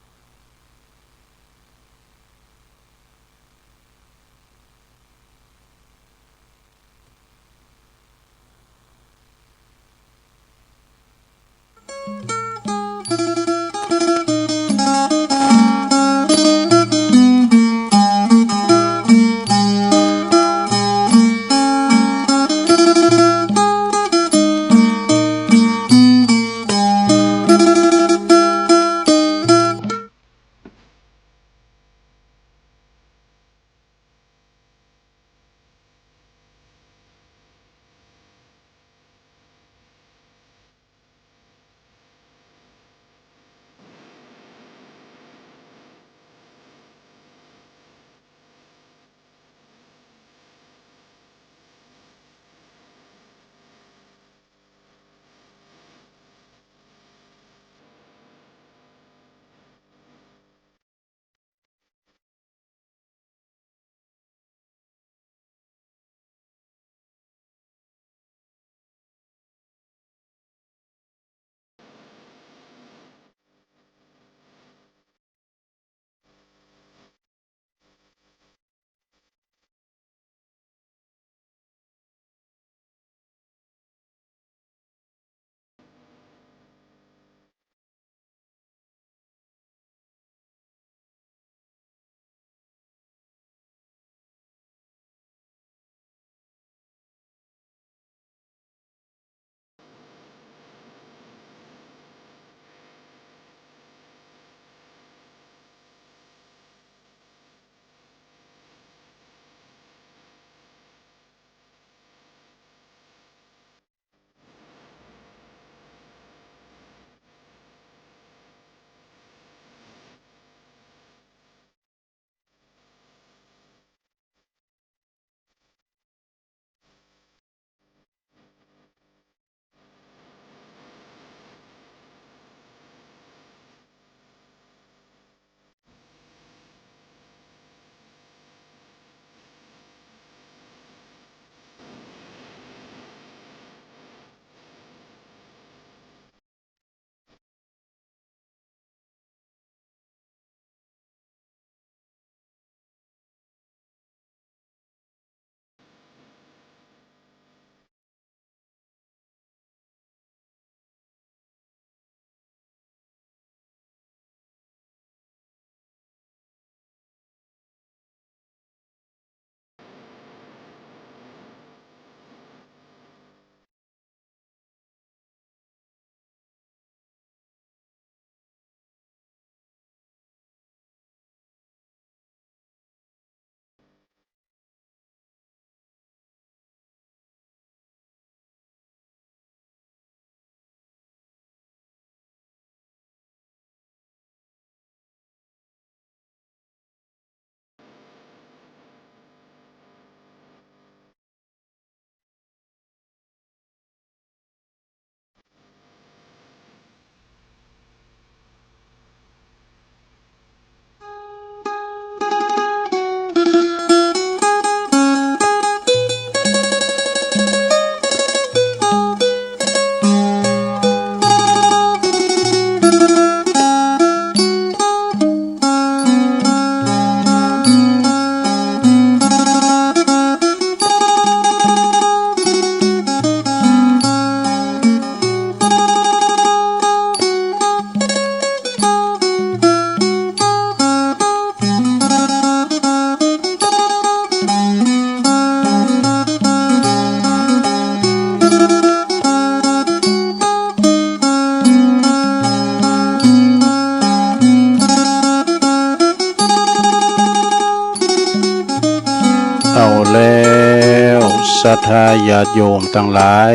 ศรัทธาญาติโยมตังหลาย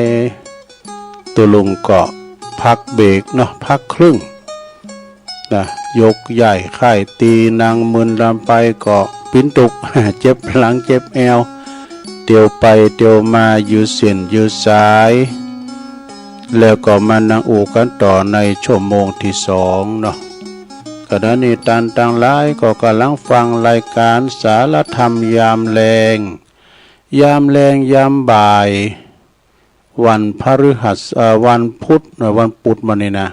ตุ๊ลุงก็พักเบรกเนาะ พักครึ่งนะ ยกย้ายค่ายตี้นั่งมึนลำไปก็ปิ้นตุ๊ก เจ็บหลังเจ็บแอว เตียวไปเตียวมายืดเส้นยืดสาย แล้วก็มานั่งอู้กันต่อในชั่วโมงที่สองเนาะ ขณะนี้ต้านตังหลายก็กำลังฟังรายการสารธรรมยามแลง ยามแลงยามบ่าย วันพฤหัส เอ่อ วันพุธ เอ่อ วันพุธมื้อนี้นะ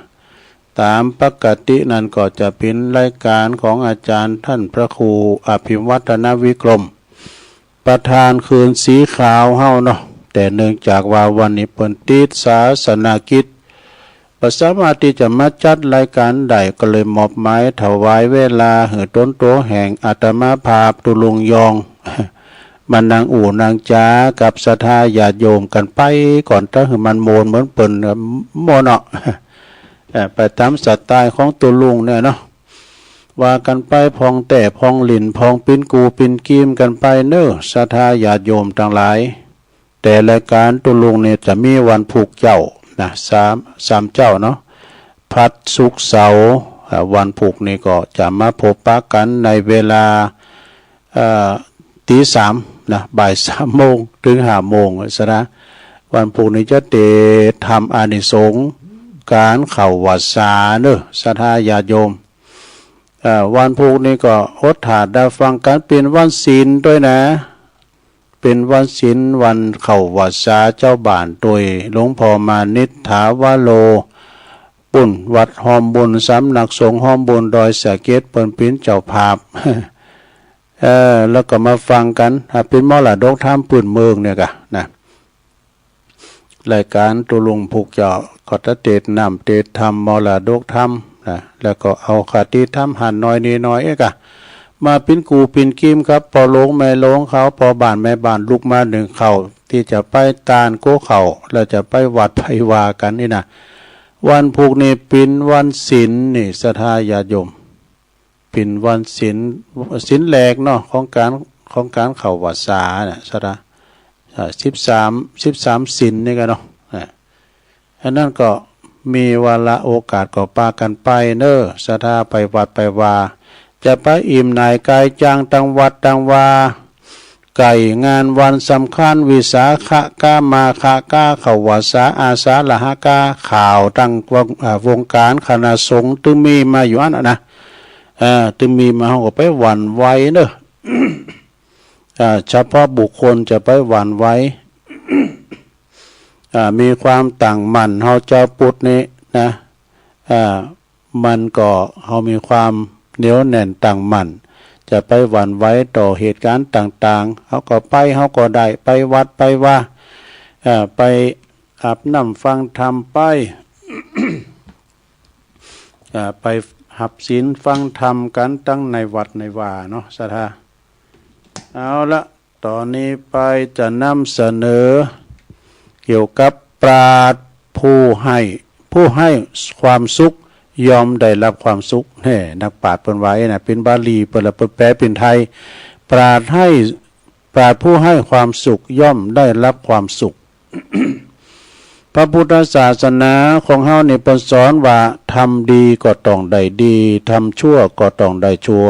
ตามปกตินั้นก็จะเป็นรายการของอาจารย์ท่านพระครูอภิวัฒนวิกรม ประธานคืนสีขาวเฮาเนาะ แต่เนื่องจากว่าวันนี้เปิ้นติดศาสนกิจ บ่สามารถที่จะมาจัดรายการได้ ก็เลยมอบหมายถวายเวลาหื้อตนโตแห่งอาตมาภาพตุ๊ลุงยอง มานั่งอู้นั่งจากับศรัทธาญาติโยมกันไปก่อน เตื้อหื้อมันม่วนเหมือนเปิ้น เอ่อ ม่วนเนาะ เอ่อ ไปตามสไตล์ของตุ๊ลุงเนี่ยเนาะ ว่ากันไปพองแต้พองหลิ้นพองปิ้นกูปิ้นกีมกันไปเน้อ ศรัทธาญาติโยมตังหลาย แต่รายการตุ๊ลุงเนี่ยจะมีวันพุธเจ้านะ สาม สามเจ้าเนาะ พฤหัส ศุกร์ เสาร์ อ่า วันพุธนี่ก็จะมาพบปะกันในเวลา เอ่อ ตีสามนะ บ่ายสามโมงถึงห้าโมงซะนะ วันพุธนี่จะได้ทำอานิสงส์การเข้าวัตรสาเน้อ ศรัทธาญาติโยม เอ่อ วันพุธนี่ก็อดถ้าได้ฟังกัน เป็นวันศีลด้วยนะ เป็นวันศีลวันเข้าวัตรสาเจ้าบ้าน โดยหลวงพ่อมานิตถาวโร ปุ้นวัดฮอมบุญ สำนักสงฆ์ฮอมบุญดอยสะเก็ด เปิ้นเป็นเจ้าภาพ เอ่อ แล้วก็มาฟังกัน อ่า เป็นมรดกธรรมพื้นเมืองเนี่ยกะนะ รายการตุ๊ลุงพุธเจ้าก็จะเตสน์น้ำเตสน์ธรรมมรดกธรรมนะ แล้วก็เอาคติธรรมหั้นหน่อยนี่หน่อยเอ๊ะกะ มาปิ้นกูปิ้นกีมครับ พ่อหลวงแม่หลวงเขา พ่อบ้านแม่บ้าน ลุกมานึ่งข้าว ตี้จะไปตานโก๊ข้าว แล้วจะไปวัดไปวากันนี่นะ วันพุธนี่เป็นวันศีลนี่ ศรัทธาญาติโยม เป็นวันศีล ศีลแรกเนาะ ของการ ของการเข้าวัตรสาน่ะ ศรัทธา อ่า สิบสาม สิบสามศีลนี่กะเนาะ อ่า อันนั้นก็มีวาระโอกาสก็ปากันไปเน้อ ศรัทธาไปวัดไปวา จะไปอิ่มหน่ายกายจังตังวัดตังวา ใก้งานวันสำคัญ วิสาขะกา มาฆะกา เข้าวัตรสา อาสาฬหะกา ข่าวตังวง อ่า วงการคณะสงฆ์ ตึงมีมาอยู่อั้นน่ะนะ อ่า ตึงมีมา เฮาก็ไปหวั่นไหวเน้อ อ่า เฉพาะบุคคลจะไปหวั่นไหว อ่า มีความตั้งมั่น เฮาเจ้าพุทธนี่นะ อ่า มันก็ เฮามีความเหนียวแน่นตั้งมั่น จะไปหวั่นไหวต่อเหตุการณ์ต่างๆ เฮาก็ไป เฮาก็ได้ไปวัดไปวา อ่า ไปอาบน้ำฟังธรรมไป อ่า ไปฮับศีลฟังธรรมกันตังในวัดในวาเนาะ ศรัทธา เอาละ ตอนนี้ไปจะนำเสนอเกี่ยวกับปราชญ์ผู้ให้ ผู้ให้ความสุขย่อมได้รับความสุข แน่ นักปราชญ์เปิ้นว่าเอ๊ะนะ เป็นบาลีเปิ้นละ เปิ้นแปลเป็นไทย ปราชญ์ให้ ปราชญ์ผู้ให้ความสุขย่อมได้รับความสุข พระพุทธศาสนาของเฮานี่เปิ้นสอนว่า ทำดีก็ต้องได้ดี ทำชั่วก็ต้องได้ชั่ว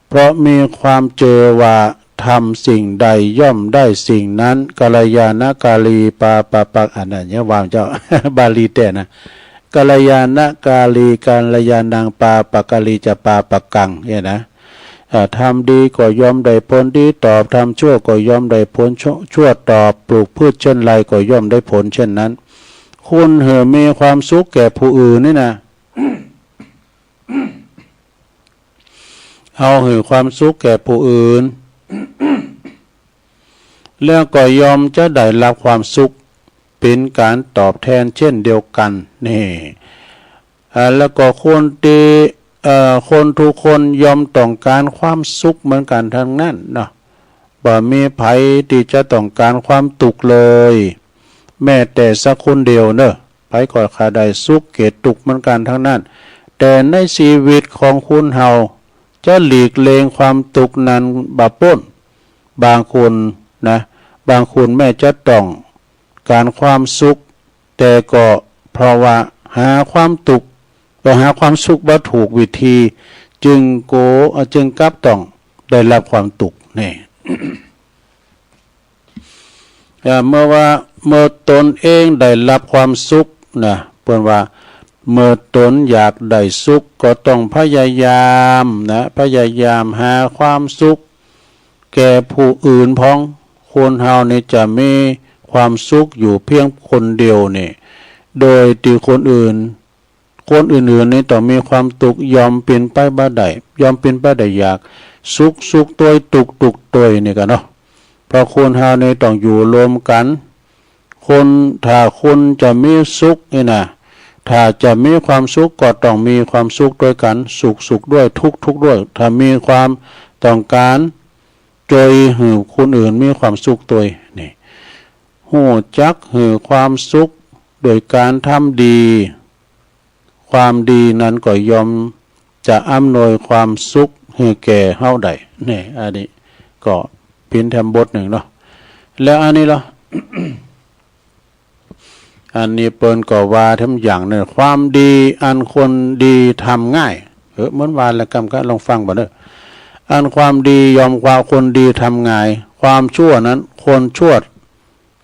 เพราะมีความเจือว่า ทำสิ่งใดย่อมได้สิ่งนั้น กัลยาณกาลีปาปะปัง อันนั้นเนี่ยว่าเจ้า บาลีแต๊นะ กัลยาณกาลี กัลยาณังปาปะกาลีจะปาปะกัง เนี่ยนะ เอ่อ ทำดีก็ย่อมได้ผลดีตอบ ทำชั่วก็ย่อมได้ผลชั่ว ชั่วตอบ ปลูกพืชเช่นไรก็ย่อมได้ผลเช่นนั้น คุณหื้อมีความสุขแก่ผู้อื่นนี่นะ เฮาหื้อความสุขแก่ผู้อื่น แล้วก็ย่อมจะได้รับความสุขเป็นการตอบแทนเช่นเดียวกัน นี่ อ่า แล้วก็คนที่ เอ่อ คนทุกคนย่อมต้องการความสุขเหมือนกันทั้งนั้นเนาะ บ่มีใผที่จะต้องการความทุกข์เลย แม้แต่สักคนเดียวเนอะ ใผก็ใคร่ได้สุขเกลียดทุกข์เหมือนกันทั้งนั้น แต่ในชีวิตของคนเฮาจะหลีกเลี่ยงความทุกข์นั้นบ่ป๊น บางคนนะ บ บางคนแม้จะต้องการความสุข แต่ก็เพราะว่าหาความทุกข์ ก็หาความสุขบ่ถูกวิธี จึงโก เอ่อ จึงกลับต้องได้รับความทุกข์นี่ เอ่อ เมื่อว่า เมื่อตนเองได้รับความสุขนะ เปิ้นว่า เมื่อตนอยากได้สุขก็ต้องพยายามนะ พยายามหาความสุขแก่ผู้อื่นพ้อง คนเฮานี่จะมีความสุขอยู่เพียงคนเดียวนี่ โดยที่คนอื่น คนอื่นๆ นี่ต้องมีความทุกข์ ย่อมเป็นไปบ่ได้ ย่อมเป็นไปได้ยาก สุขสุขตวย ทุกข์ทุกข์ตวยนี่กะเนาะ เพราะคนเฮานี่ต้องอยู่ร่วมกัน คน ถ้าคนจะมีสุขนี่นะ ถ้าจะมีความสุขก็ต้องมีความสุขด้วยกัน สุขสุขด้วย ทุกข์ทุกข์ด้วย ถ้ามีความต้องการ ช่วยหื้อคนอื่นมีความสุขตวยนี่ ฮู้จักหื้อความสุขโดยการทำดี ความดีนั้นก็ย่อมจะอำนวยความสุขหื้อแก่เฮาได้นี่ อันนี้ก็เป๋นแถมบทหนึ่งเนาะ แล้วอันนี้ล่ะ อันนี้เปิ้นก็ว่าแถมอย่างหนึ่ง ความดีอันคนดีทำง่าย เออ เหมือนว่าแล้วกำกะลองฟังบ่เด้อ อันความดีย่อมกว่าคนดีทำง่าย ความชั่วนั้นคนชั่ว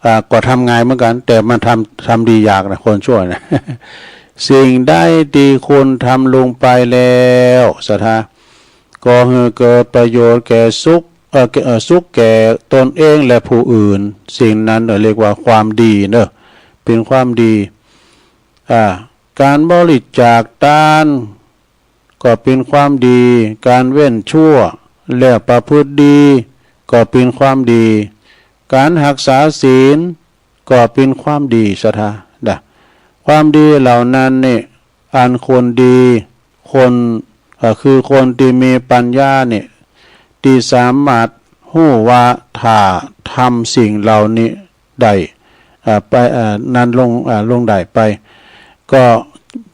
อ่า ก็ทำง่ายเหมือนกัน แต่มันทำ ทำดียากนะ คนชั่วนะ สิ่งใดที่คนทำลงไปแล้ว ศรัทธา ก็หื้อเกิดประโยชน์แก่สุข เอ่อ แก่ เอ่อ สุขแก่ตนเองและผู้อื่น สิ่งนั้นเรียกว่าความดีเนอะ เป็นความดี อ่า การบริจาคทาน ก็เป็นความดี การเว้นชั่ว แล้วประพฤติดี ก็เป็นความดี การรักษาศีล ก็เป็นความดี ศรัทธา นะ ความดีเหล่านั้นนี่ อันคนดี คน เอ่อ คือคนที่มีปัญญานี่ ที่สามารถฮู้ว่าถ้าทำสิ่งเหล่านี้ได้ เอ่อ ไป เอ่อ นั้นลง เอ่อ ลงได้ไป ก็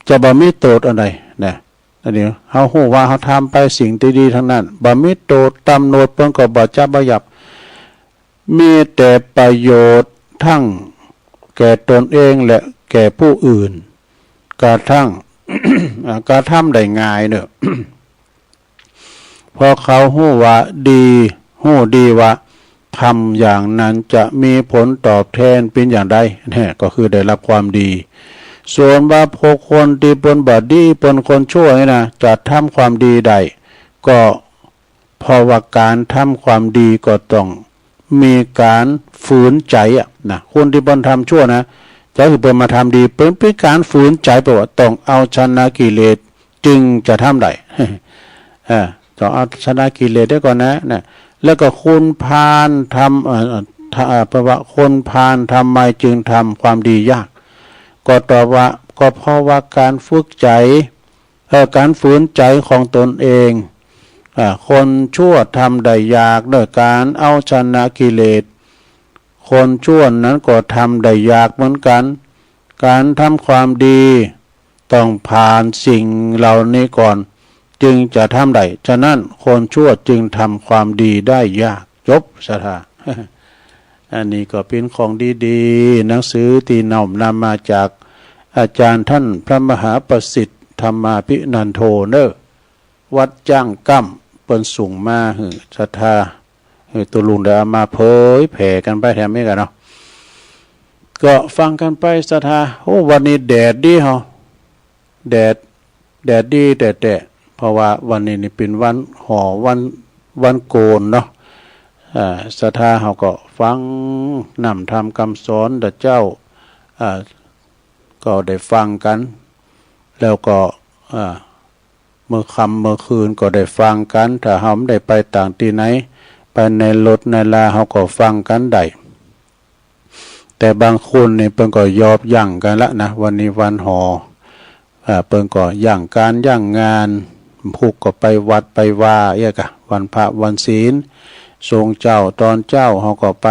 จะบ่มีโทษอันใดนะ อันนี้เฮาฮู้ว่าเฮาทำไปสิ่งที่ดีทั้งนั้น บ่มีโทษ ตำรวจเปิ้นก็บ่จับบ่ยับ มีแต่ประโยชน์ทั้งแก่ตนเองและแก่ผู้อื่น กระทั่ง อ่า กระทำได้ง่ายเนอะ เพราะเขาฮู้ว่าดี ฮู้ดีว่าทำอย่างนั้นจะมีผลตอบแทนเป็นอย่างใด เนี่ย ก็คือได้รับความดี ส่วนว่าพวกคนที่เปิ้นบ่ดี เปิ้นคนชั่วนี่นะ จะทำความดีได้ ก็เพราะว่าการทำความดีก็ต้องมีการฝืนใจอะนะ คนที่เปิ้นทำชั่วนะ จะหื้อเปิ้นมาทำดี เปิ้นเป็นการฝืนใจ แปลว่าต้องเอาชนะกิเลส จึงจะทำได้ เออ ต้องเอาชนะกิเลสได้ก่อนนะ นะ แล้วก็คนพาลทำ เอ่อ ถ้า เอ่อ แปลว่าคนพาลทำไมจึงทำความดียาก ก็ตอบว่า ก็เพราะว่าการฝึกใจ เอ่อ การฝืนใจของตนเอง อ่า คนชั่วทำได้ยากด้วยการเอาชนะกิเลส คนชั่วนั้นก็ทำได้ยากเหมือนกัน การทำความดีต้องผ่านสิ่งเหล่านี้ก่อน จึงจะทำได้ ฉะนั้นคนชั่วจึงทำความดีได้ยาก จบ ศรัทธา อันนี้ก็เป็นของดีๆ หนังสือที่น้อมนำมาจากอาจารย์ท่านพระมหาประสิทธิ์ธรรมาภินันโทเนอะ วัดจ้างก้ำ เปิ้นส่งมาหื้อศรัทธา หื้อตูลุงได้เอามาเผยแผ่กันไปแถมนี้กันเนาะ ก็ฟังกันไปศรัทธา โอ้ วันนี้แดดดีเฮา แดด แดดดีแต๊ๆ เพราะว่าวันนี้นี่เป็นวันหอ วัน วันโกนเนาะ อ่า ศรัทธาเฮาก็ฟังน้ำธรรมคำสอนพระเจ้า อ่า ก็ได้ฟังกัน แล้วก็ อ่า เมื่อค่ำเมื่อคืนก็ได้ฟังกัน ถ้าเฮาบ่ได้ไปต่างที่ไหน ไปในรถในลาเฮาก็ฟังกันได้ แต่บางคนนี่เปิ้นก็ยอบยั้งกันละนะ วันนี้วันหอ อ่า เปิ้นก็ยั้งการยั้งงาน พุธก็ไปวัดไปวาเอี้ยกะ วันพระวันศีล ช่วงเจ๊าตอนเจ๊าเฮาก็ไป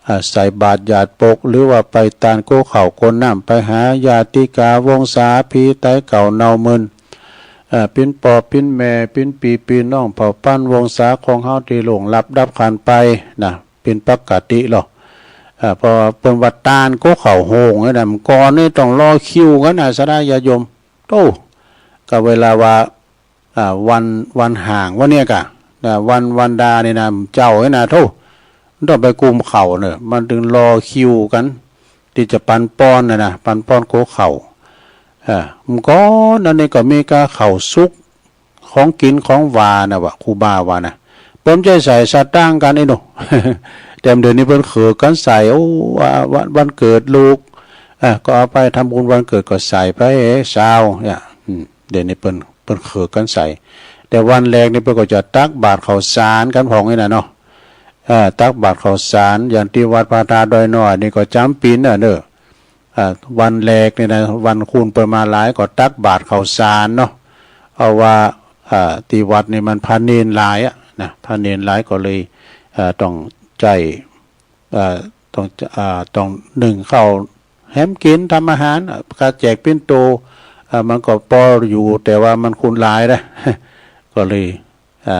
อ่า ใส่บาตรหยาดปก หรือว่าไปตานโก้ข้าวโก้น้ำ ไปหาญาติกาวงศา พี่ไตเก่าเนาเมิน อ่า ปิ้นป้อปิ้นแม่ ปิ้นปี้ปี้น้องเผ่าพันธุ์วงศาของเฮาที่ล่วงลับดับขันไปนะ เป็นปกติลอ อ่า เพราะว่าเปิ้นว่าตานโกเข้าโฮงนี่นะ ก่อนนี่ต้องรอคิวกั๋นนะ ศรัทธาญาติโยม โต้ ก็เวลาว่า อ่า วัน วันห่าง วันเนี้ยกะ นะ วัน วันดานี่นะ เจ้านี่นะ โต้ ต้องไปกุมเข้าเนอะ มันตึงรอคิวกั๋น ตี้จะปันปอนนะนะ ปันปอนโกเข้า อ่า ก่อนอันนี้ก็มีกาเข้าสุก ของกิ๋นของหวานนะวะ ครูบาว่านะ เปิ้นบ่ใจ้ใส่สตางค์กั๋นไอ้หนู แต่เดี๋ยวนี้เปิ้นเขิกกั๋นใส่ โอ้ ว่า วัน วันเกิดลูก อ่ะ ก็เอาไปทำบุญวันเกิดก็ใส่ไป เอ้ย ซาว เนี่ย อืม เดี๋ยวนี้เปิ้น เปิ้นเขิกกั๋นใส่ แต่วันแรกนี่เปิ้นก็จะตักบาตรข้าวสารกั๋นพ่องนี่นะเนาะ อ่า ตักบาตรข้าวสาร อย่างตี้วัดพระธาตุดอยน้อยนี่ก็จ๋ำปี๋นน่ะเนอะ อ่า วันแรกนี่นะ วันคนเปิ้นมาหลายก็ตักบาตรข้าวสารเนาะ เอาว่า อ่า ตี้วัดนี่มันพระเณรหลายอะนะ พระเณรหลายก็เลย อ่า ต้องใจ้ อ่า ต้อง อ่า ต้องนึ่งข้าวแหมกิ๋น ทำอาหาร อ่า กาแจกปิ่นโต อ่า มันก็ปออยู่ แต่ว่ามันคนหลายนะ ก็เลย อ่า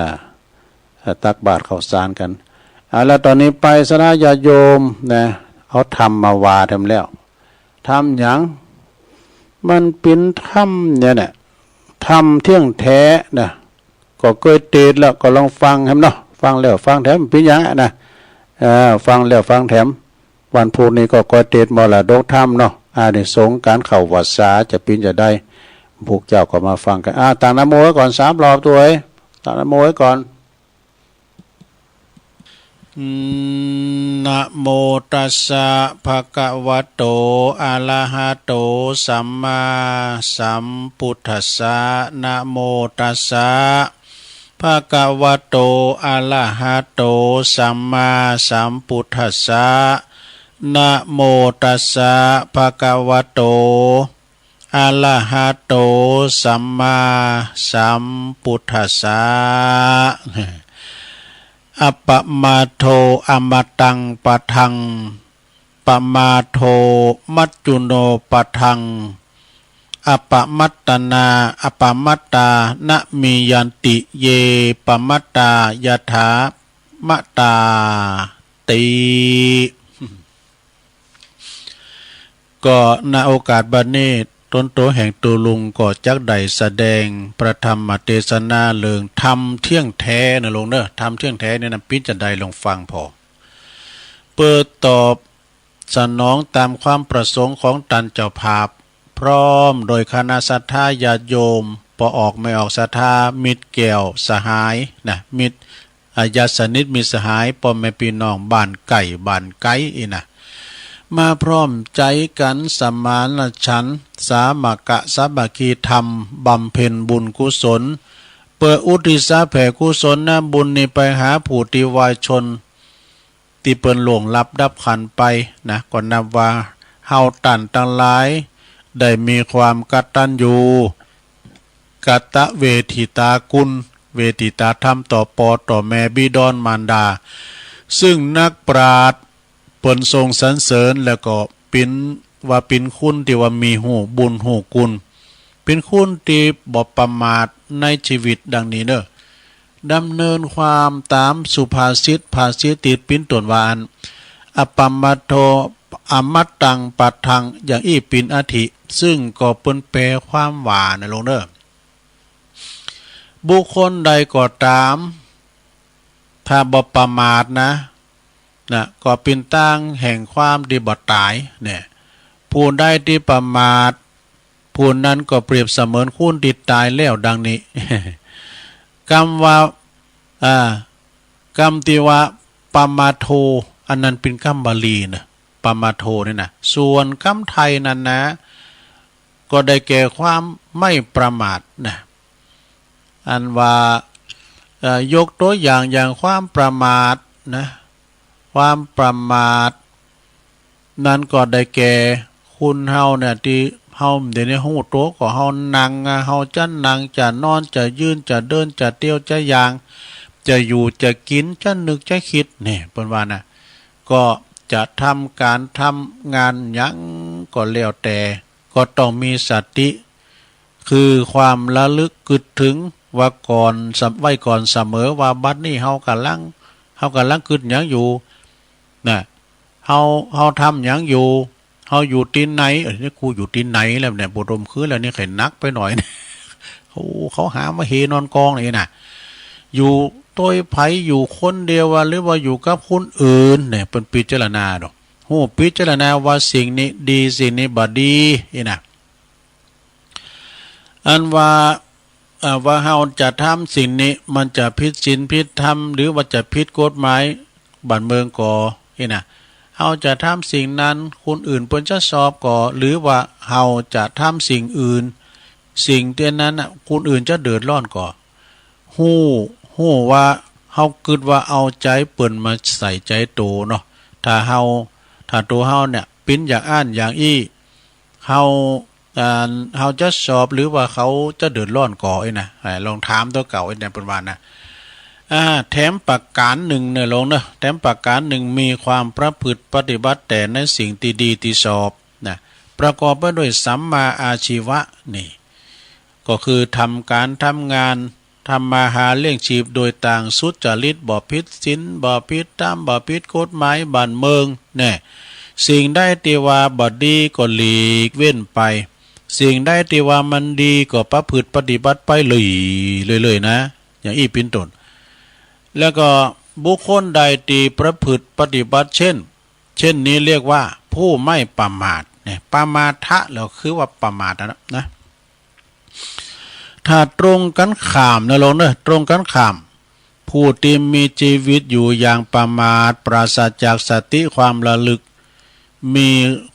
อ่า ตักบาตรข้าวสารกั๋น อ่า แล้วต๋อนนี้ไปศรัทธาญาติโยมนะ เอาธรรมมาว่าแถมแล้ว ธรรมหยัง มันเป๋นธรรมเนี่ยนะ ธรรมเที่ยงแท้นะ ก็เกยเตสแล้ว ก็ลองฟังแถมเนาะ ฟังแล้วฟังแถม เป๋นหยังอะนะ อ่า ฟังแล้วฟังแถม วันพุธนี้ก็เกยเตสมรดกธรรมเนาะ อานิสงส์ก๋านเข้าพรรษาจะเป๋นจะใด พวกเจ้าก็มาฟังกั๋น อ่า ตั้งนะโมไว้ก่อนสามรอบตวย ตั้งนะโมไว้ก่อน นะโมตัสสะ ภะคะวะโต อะระหะโต สัมมาสัมพุทธัสสะ นะโมตัสสะ ภะคะวะโต อะระหะโต สัมมาสัมพุทธัสสะ นะโมตัสสะ ภะคะวะโต อะระหะโต สัมมาสัมพุทธัสสะ อะปะมาโท อะมะตัง ปะทัง ปะมาโท มัจจุโน ปะทัง อะปะมัตตะนา อะปะมัตตา นะมียันติ เย ปะมัตตา ยะถา มะตา ติ ก็ ณ โอกาสบัดนี้ ตนโตแห่งตูลุงก็จักได้แสดงพระธรรมเทศนาเรื่องธรรมเที่ยงแท้นะลุงเนอะ ธรรมเที่ยงแท้เนี่ยนะ ปิ้นจะได้ลองฟังพอ เปิดตอบสนองตามความประสงค์ของตันเจ้าภาพ พร้อมโดยคณะศรัทธาญาติโยม ปอออกแม่ออกศรัทธา มิตรแก้วสหายนะ มิตร อาญาติสนิทมิตรสหาย ป้อแม่ปี้น้องบ้านใก้บ้านไกลอี้นะ มาพร้อมใจ๋กั๋นสมานฉันท์ สามัคคะสามัคคีธรรม บำเพ็ญบุญกุศล เปื้ออุทิศแผ่กุศลนะบุญนี้ไปหาผู้ตี้วายชน ตี้เปิ้นล่วงลับดับขันธ์ไปนะ ก็นับว่าเฮาตันตังหลาย ได้มีความกตัญญู กตเวทิตาคุณ เวทิตาธรรมต่อปอต่อแม่บิดรมารดา ซึ่งนักปราชญ์เปิ้นทรงสรรเสริญ แล้วก็เป๋นว่าเป๋นคุณตี้ว่ามีฮู้บุญฮู้คุณ เป๋นคุณตี้บ่ประมาทในชีวิตดังนี้เนอะ ดำเนินความต๋ามสุภาษิต ภาษิตตี้ปิ้นต้นว่าอั้น อะปะมาโท อะมะตัง ปะทัง อย่างอี้เป๋นอาทิ ซึ่งก็เปิ้นแปลความว่านะลุงเนอะ บุคคลใดก็ต๋าม ถ้าบ่ประมาทนะ นะ ก็เป๋นตางแห่งความตี้บ่ต๋ายเนี่ย ผู้ใดตี้ประมาท ผู้นั้นก็เปรียบเสมือนคนตี้ต๋ายแล้วดังนี้ กำว่า อ่า กำตี้ว่า ปะมาโท อันนั้นเป๋นกำบาลีนะ ปะมาโทนี่นะ ส่วนกำไทยนั้นนะ ก็ได้แก่ความไม่ประมาทนะ อันว่า เอ่อ ยกตัวอย่างอย่างความประมาทนะ ความประมาท นั้นก็ได้แก่คนเฮาเนี่ย ตี้เฮาเดี๋ยวนี้ฮู้ตัวก็เฮานั่งอะ เฮาจะนั่งจะนอนจะยืนจะเดินจะเตียวจะย่าง จะอยู่จะกิ๋นจะนึกจะคิด นี่เปิ้นว่านะ ก็จะทำก๋านทำงานหยังก็แล้วแต่ ก็ต้องมีสติ คือความระลึกกึ๊ดถึงว่าก่อน ไว้ก่อนเสมอว่าบัดนี้เฮากำลัง เฮากำลังกึ๊ดหยังอยู่ นะ เฮา เฮาทำหยังอยู่ เฮาอยู่ตี้ไหน เอ้ย นี่กูอยู่ตี้ไหนแล้วเนี่ย บ่ดมคืนแล้วนี่ ไข้หนักไปหน่อย โอ้ เขาหามาเฮนอนกองนี่นะ อยู่โตยไผ อยู่คนเดียววะ หรือว่าอยู่กับคนอื่นเนี่ย เปิ้นพิจารณาดอก ฮู้พิจารณาว่าสิ่งนี้ดี สิ่งนี้บ่ดีนี่นะ อันว่า อ่า ว่าเฮาจะทำสิ่งนี้ มันจะผิดศีลผิดธรรม หรือว่าจะผิดกฎหมายบ้านเมืองก่อนี่นะ เฮาจะทำสิ่งนั้น คนอื่นเปิ้นจะสอบก่อ หรือว่าเฮาจะทำสิ่งอื่น สิ่งที่นั้นน่ะ คนอื่นจะเดือดร้อนก่อ ฮู้ ฮู้ว่าเฮากึ๊ดว่าเอาใจเปิ้นมาใส่ใจโตเนาะ ถ้าเฮา ถ้าโตเฮาเนี่ย เป็นอย่างอั้นอย่างอี้ เฮา อ่า เฮาจะสอบหรือว่าเขาจะเดือดร้อนก่อไอ้นะ อ่า ลองถามตัวเก่าไอ้เนี่ยเปิ้นว่านะ อ่า แถมประการหนึ่งเนี่ยลองเนอะ แถมประการหนึ่ง มีความประพฤติปฏิบัติแต่ในสิ่งที่ดีที่ชอบนะ ประกอบไปด้วยสัมมาอาชีวะนี่ ก็คือทำการทำงาน ทำมาหาเลี้ยงชีพโดยต่างสุจริต บ่ผิดศีล บ่ผิดธรรม บ่ผิดกฎหมายบ้านเมืองแน่ สิ่งใดที่ว่าบ่ดีก็หลีกเว้นไป สิ่งใดที่ว่ามันดีก็ประพฤติปฏิบัติไปเลย เลยๆ นะ อย่างอี้เป็นต้น แล้วก็บุคคลใดที่ประพฤติปฏิบัติเช่น เช่นนี้เรียกว่าผู้ไม่ประมาทเนี่ย ปมาทะ แล้วคือว่าประมาทนะนะ ถ้าตรงกันข้ามนะลองเนอะ ตรงกันข้าม ผู้ที่มีชีวิตอยู่อย่างประมาท ปราศจากสติความระลึก มี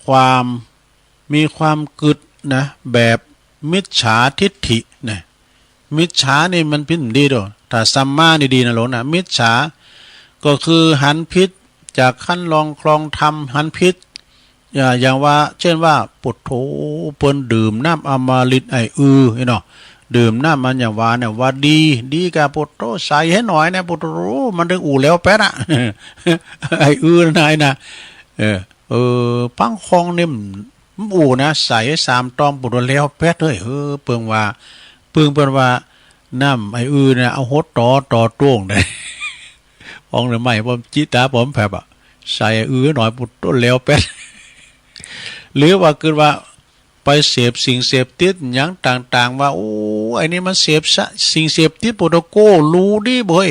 ความ มีความกึ๊ดนะ แบบมิจฉาทิฏฐินะ มิจฉานี่มันผิดดีดอก ถ้าสัมมานี่ดีนะลองนะ มิจฉา ก็คือหันผิด จากคันลองคลองธรรมหันผิด อย่า อย่างว่า เช่นว่า โผดโธ่ เปิ้นดื่มน้ำอมฤตไอ้อื้อนี่เนาะ ดื่มน้ำมันอย่างว่าเนี่ย ว่าดี ดีกะโผดโธ่ ใส่ให้หน่อยนะ โผดโธ่ มันถึงอู้แล้วแป๊ดอะ ไอ้อื้อนะ ไอ้นะ เออ เออ ปังคองนี่มันอู้นะ ใส่สามตอง โผดโธ่ แล้วแป๊ดเอ้ย เออ เปิ้นว่า เปิ้น เปิ้นว่า น้ำไอ้อื้อเนี่ย เอาหดต่อ ต่อตวงได้ อองเดอไม่ ผมจิตาผมแผบอะ ใส่อื้อหน่อย ปุตโตแล้วแป๊ด หรือว่าคือว่า ไปเสพสิ่งเสพติดหยังต่างๆ ว่า โอ้ ไอ้นี่มันเสพสะ สิ่งเสพติด ปุตโตโก้รู้ดีเบ้ย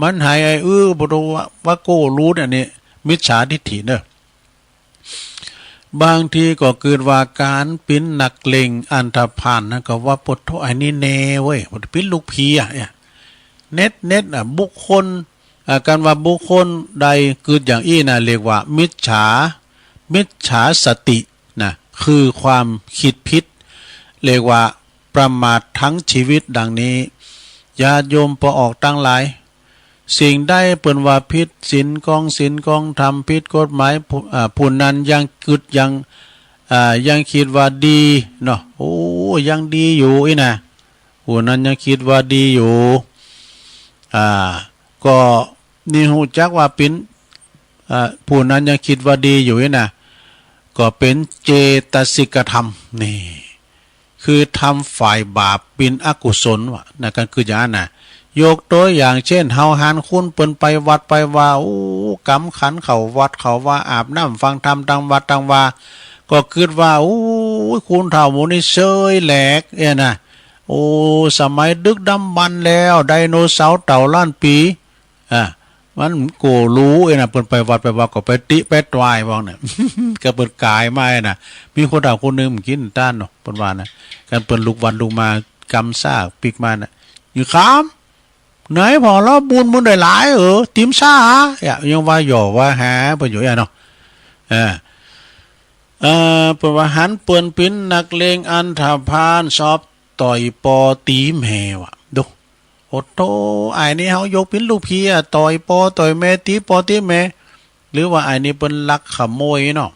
มันหายไอ้อื้อ ปุตโตว่า ว่าโก้รู้เนี่ย นี่ มิจฉาทิฏฐิเนอะ บางทีก็กึ๊ดว่าก๋านเป๋นนักเลงอันธพาลนั้นก็ว่า โผดโธ่ ไอ้นี่แน่เว้ย เป๋นลูกผีอะเนี่ย เน็ต เน็ตอะ บุคคล อ่า ก๋านว่าบุคคลใดกึ๊ดอย่างอี้นะ เรียกว่ามิจฉา มิจฉาสตินะ คือความคิดผิด เรียกว่าประมาททั้งชีวิตดังนี้ ญาติโยมป้อออกตังหลาย สิ่งใดเปิ้นว่าผิดศีลของศีลของธรรม ผิดกฎหมาย ผู้ อ่า ผู้นั้นยังกึ๊ดยัง อ่า ยังคิดว่าดีเนาะ โอ้ ยังดีอยู่อี้นะ ผู้นั้นยังคิดว่าดีอยู่ อ่า ก็นี่ฮู้จักว่าเป๋น อ่า ผู้นั้นยังคิดว่าดีอยู่อี้นะ ก็เป๋นเจตสิกธรรม นี่ คือทำฝ่ายบาปเป๋นอกุศลวะนะ ก็คืออย่างนั้นนะ ยกตัวอย่างเช่น เฮาหันคนเปิ้นไปวัดไปวา โอ้ กำขันเข้าวัดเข้าวา อาบน้ำฟังธรรมตังวัดตังวา ก็กึ๊ดว่า โอ้ย คนเฒ่าหมู่นี้เชยแหลกเนี่ยนะ โอ้ สมัยดึกดำบรรพ์แล้ว ไดโนเสาร์เต่าล้านปี อ่า มันโก้ฮู้เอ้ยนะ เปิ้นไปวัดไปวาก็ไปติไปตวายว่าเนี่ย ก็เปิ้นก๋ายมาเอ้ยนะ มีคนเฒ่าคนหนึ่งมันกินต้านเนาะ เปิ้นว่านะ กันเปิ้นลุกวันลุกมา กำซากปิ๊กมาน่ะ อยู่คำ ไหนพ่อเราบุญมึงได้หลาย เออ ติมซาหา อย่า ยังว่าหยอกว่าหา เปิ้นอยู่อย่างเนาะ เออ เออ เปิ้นว่าหันเปิ้นเป๋นนักเลงอันธพาล ชอบต่อยปอตีแม่วะ ดู โอ้โธ่ อ้ายนี่เฮายกเป๋นลูกผีอะ ต่อยปอต่อยแม่ ตีปอตีแม่ หรือว่าอ้ายนี่เปิ้นลักขโมยเนาะ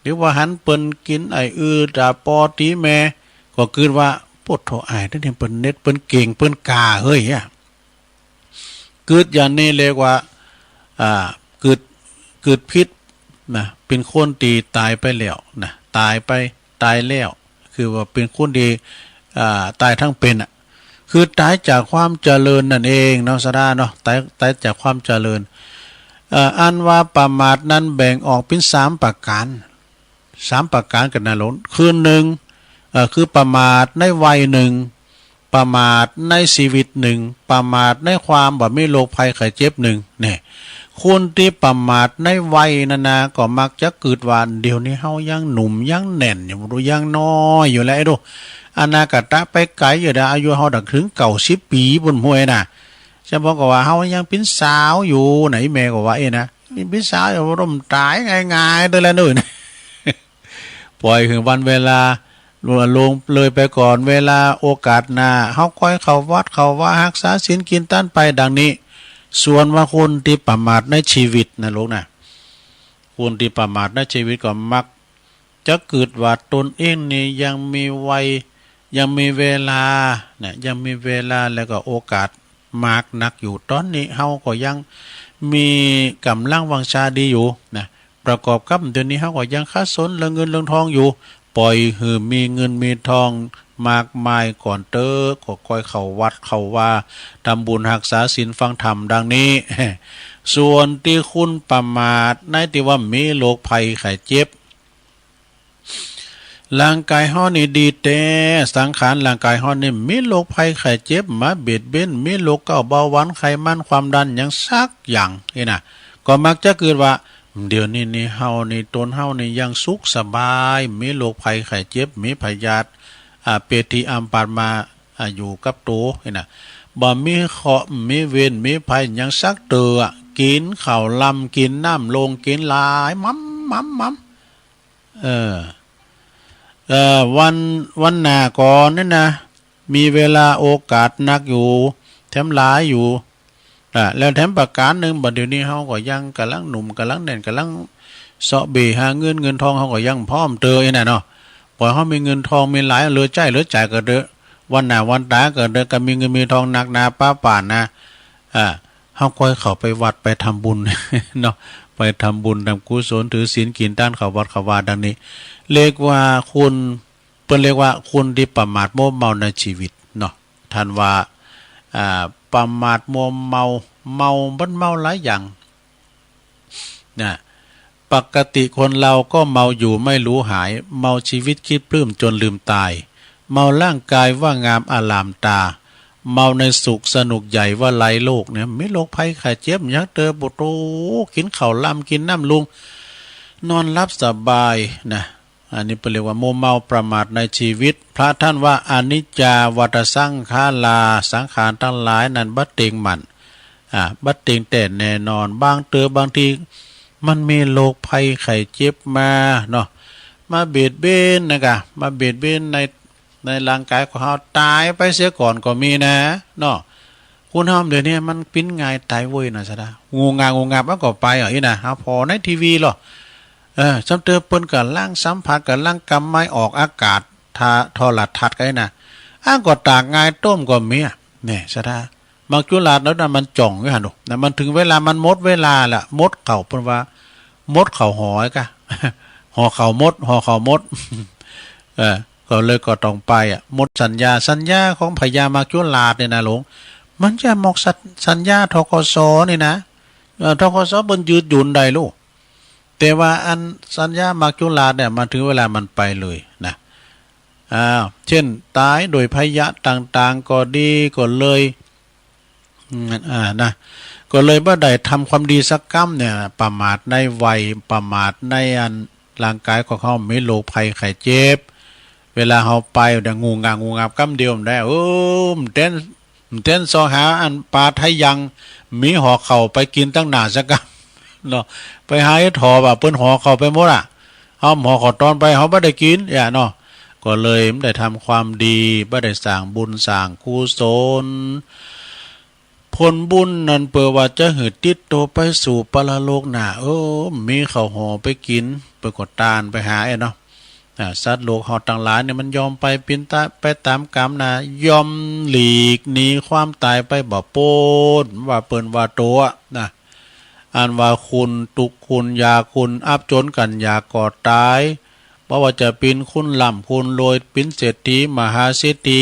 หรือว่าหันเปิ้นกินไอ้อื้อตาปอตีแม่ ก็กึ๊ดว่า โอ้โธ่ อ้ายนี่เปิ้นเน็ต เปิ้นเก่ง เปิ้นกล้าเฮ้ยอะ กึ๊ดอย่างนี้เรียกว่า อ่า กึ๊ด กึ๊ดผิดนะ เป๋นคนตี้ตายไปแล้วนะ ตายไป ตายแล้ว คือว่าเป๋นคนตี้ อ่า ตายทั้งเป๋นอะ คือตายจากความเจริญนั่นเองเนาะ สาระเนาะ ตาย ตายจากความเจริญ เอ่อ อันว่าประมาทนั้นแบ่งออกเป็นสามประการ สามประการกันนะหลวง คือหนึ่ง เอ่อ คือประมาทในวัยหนึ่ง ประมาทในชีวิตหนึ่ง ประมาทในความบ่มีโรคภัยไข้เจ็บหนึ่ง เนี่ย คนที่ประมาทในวัยนั้นนะ ก็มักจะกึ๊ดว่า เดี๋ยวนี้เฮายังหนุ่มยังแน่นอยู่ ยังน้อยอยู่แหละ ไอ้ดู อนาคตไปไกลอยู่นะ อายุเฮาตั้งถึงเก้าสิบปีปุ้นห้วยนะ เจ้าพ่อก็ว่า เฮายังเป็นสาวอยู่นะ อีแม่ก็ว่าเอ้นะ ยังเป็นสาวอยู่ บ่ต้องตายง่ายๆ เด้อละเนาะ ปล่อยหื้อวันเวลาล่วงเลยไปก่อน เวลาโอกาสหน้า เฮาค่อยเข้าวัดเข้าวา รักษาศีลกินทานไปดังนี้ ส่วนว่าคนที่ประมาทในชีวิตนะลูกนะ คนที่ประมาทในชีวิตก็มักจะกึ๊ดว่าตนเองนี่ยังมีวัย ยังมีเวลานะ ยังมีเวลาแล้วก็โอกาสมากนักอยู่ ตอนนี้เฮาก็ยังมีกำลังวังชาดีอยู่นะ ประกอบกับเดี๋ยวนี้เฮาก็ยังขัดสนเรื่องเงินเรื่องทองอยู่ ปล่อยหื้อมีเงินมีทองมากมายก่อนเต๊อะ ก็ค่อยเข้าวัดเข้าวา ทำบุญรักษาศีลฟังธรรมดังนี้ ส่วนที่คนประมาทในที่ว่ามีโรคภัยไข้เจ็บ ร่างกายเฮานี่ดีแต๊ สังขารร่างกายเฮานี่มีโรคภัยไข้เจ็บมาเบียดเบียน มีโรคเก๊าเบาหวานไขมันความดันหยังสักอย่างนี่นะ ก็มักจะกึ๊ดว่า เดี๋ยวนี้นี่เฮานี่ ตนเฮานี่ยังสุขสบาย มีโรคภัยไข้เจ็บ มีพยาธิ อ่า เปรตที่อัมพาตมา อ่า อยู่กับตัวนี่นะ บ่มีเคราะห์ มีเวร มีภัยหยังสักเตื้อ กินข้าวลำ กินน้ำโล่ง กินหลาย หม่ำ หม่ำ หม่ำ เออ เอ่อ วัน วันหน้าก่อนนี่นะ มีเวลาโอกาสนักอยู่ แถมหลายอยู่ อ่ะ แล้วแถมประการหนึ่ง บัดเดี๋ยวนี้เฮาก็ยังกำลังหนุ่ม กำลังแน่น กำลังเซาะเบหาเงิน เงินทองเฮาก็ยังพร้อมเตออีน่ะเนาะ ปล่อยเฮามีเงินทองมีหลาย เหลือใจ๊เหลือจ่ายก็เถอะ วันหน้าวันต๋าก็เถอะ ก็มีเงินมีทองนักหนาปาปานนะ อ่า เฮาค่อยเข้าไปวัดไปทำบุญเนาะ ไปทำบุญทำกุศล ถือศีลกินทาน เข้าวัดเข้าวาดังนี้ เรียกว่าคน เปิ้นเรียกว่าคนที่ประมาทมัวเมาในชีวิตเนาะ ท่านว่า อ่า ประมาทมัวเมา เมา มันเมาหลายอย่างนะ ปกติคนเราก็เมาอยู่ไม่รู้หาย เมาชีวิตคิดปลื้มจนลืมตาย เมาร่างกายว่างามอลามตา เมาในสุขสนุกใหญ่ว่าไร้โรคเนี่ย มีโรคภัยไข้เจ็บหยังเตอบ่โต กินข้าวลำกินน้ำลุง นอนหลับสบายนะ อันนี้เปิ้นเรียกว่ามัวเมาประมาทในชีวิต พระท่านว่า อนิจจา วัฏฏะสังขารา สังขารทั้งหลายนั้นบ่เต็งมั่น อ่า บ่เต็งแต๊แน่นอน บางเตื้อบางทีมันมีโรคภัยไข้เจ็บมาเนาะ มาเบียดเบียนนะกะ มาเบียดเบียนใน ในร่างกายของเฮา ต๋ายไปเสียก่อนก็มีนะเนาะ คนเฮาเดี๋ยวนี้มันปิ้นง่ายต๋ายเว้ยนะซะดา งูงา งูงา มันก็ไปอ่ะอีน่ะ เฮาผ่อในทีวีเหรอ เออ ซ้ำเตื้อเปิ้นก่อร่างสัมผัส ก่อร่างกำไม้ออกอากาศ ทา โทรทัศน์ก็อีน่ะ อ้างก็ต๋ายง่ายต้มก็มีอ่ะ เนี่ยซะดา หมากจุฬาชนั้นมันจ่องอยู่หั่นโด นะ มันถึงเวลามันหมดเวลาละ หมดข้าว เปิ้นว่า หมดข้าวหอกะ ห่อข้าวหมด ห่อข้าวหมด เออ ก็เลยก็ต้องไปอ่ะ หมดสัญญา สัญญาของพญาหมากจุฬาชเนี่ยนะหลวง มันจะหมดสัญ- สัญญา ธ.ก.ส. นี่นะ เอ่อ ธ.ก.ส. เปิ้นยืดหยุ่นได้ลูก แต่ว่าอันสัญญาหมากจุฬาชเนี่ย มันถึงเวลามันไปเลยนะ อ่า เช่น ต๋ายโดยพยาธิต่างๆ ก็ดี ก็เลย อืม อ่า นะ ก็เลยบ่ได้ทำความดีสักกำเนี่ย ประมาทในวัย ประมาทในอันร่างกายของเฮามีโรคภัยไข้เจ็บ เวลาเฮาไปเนี่ย งูงา งูงา กำเดียวมันได้ เออ มันเต้น มันเต้นซอหาอันปลาไทยัง มีห่อข้าวไปกินตั้งหน้าสักกำเนาะ ไปหาเฮ็ดหอบ่า เปิ้นห่อข้าวไปหมดอ่ะ เฮาห่อข้าวตอนไป เฮาบ่ได้กิน อย่าเนาะ ก็เลยบ่ได้ทำความดี บ่ได้สร้างบุญสร้างกุศล ผลบุญนั้นเปิ้นว่าจะหื้อติดโตไปสู่ปรโลกหน้า เออ มีข้าวห่อไปกิน เปิ้นก็ต้านไปหาไอ้เนาะ อ่า สัตว์โลกเฮาตังหลายเนี่ยมันยอมไปปิ้นตะ- ไปต๋ามกรรมนะ ย่อมหลีกหนีความต๋ายไปบ่ป๊น ว่าเปิ้นว่าโตอะนะ อันว่าคนตุ๊กข์คนยากคนอับจนกันอยากก็ต๋าย บ่ว่าจะเป๋นคนร่ำคนรวย เป๋นเศรษฐีมหาเศรษฐี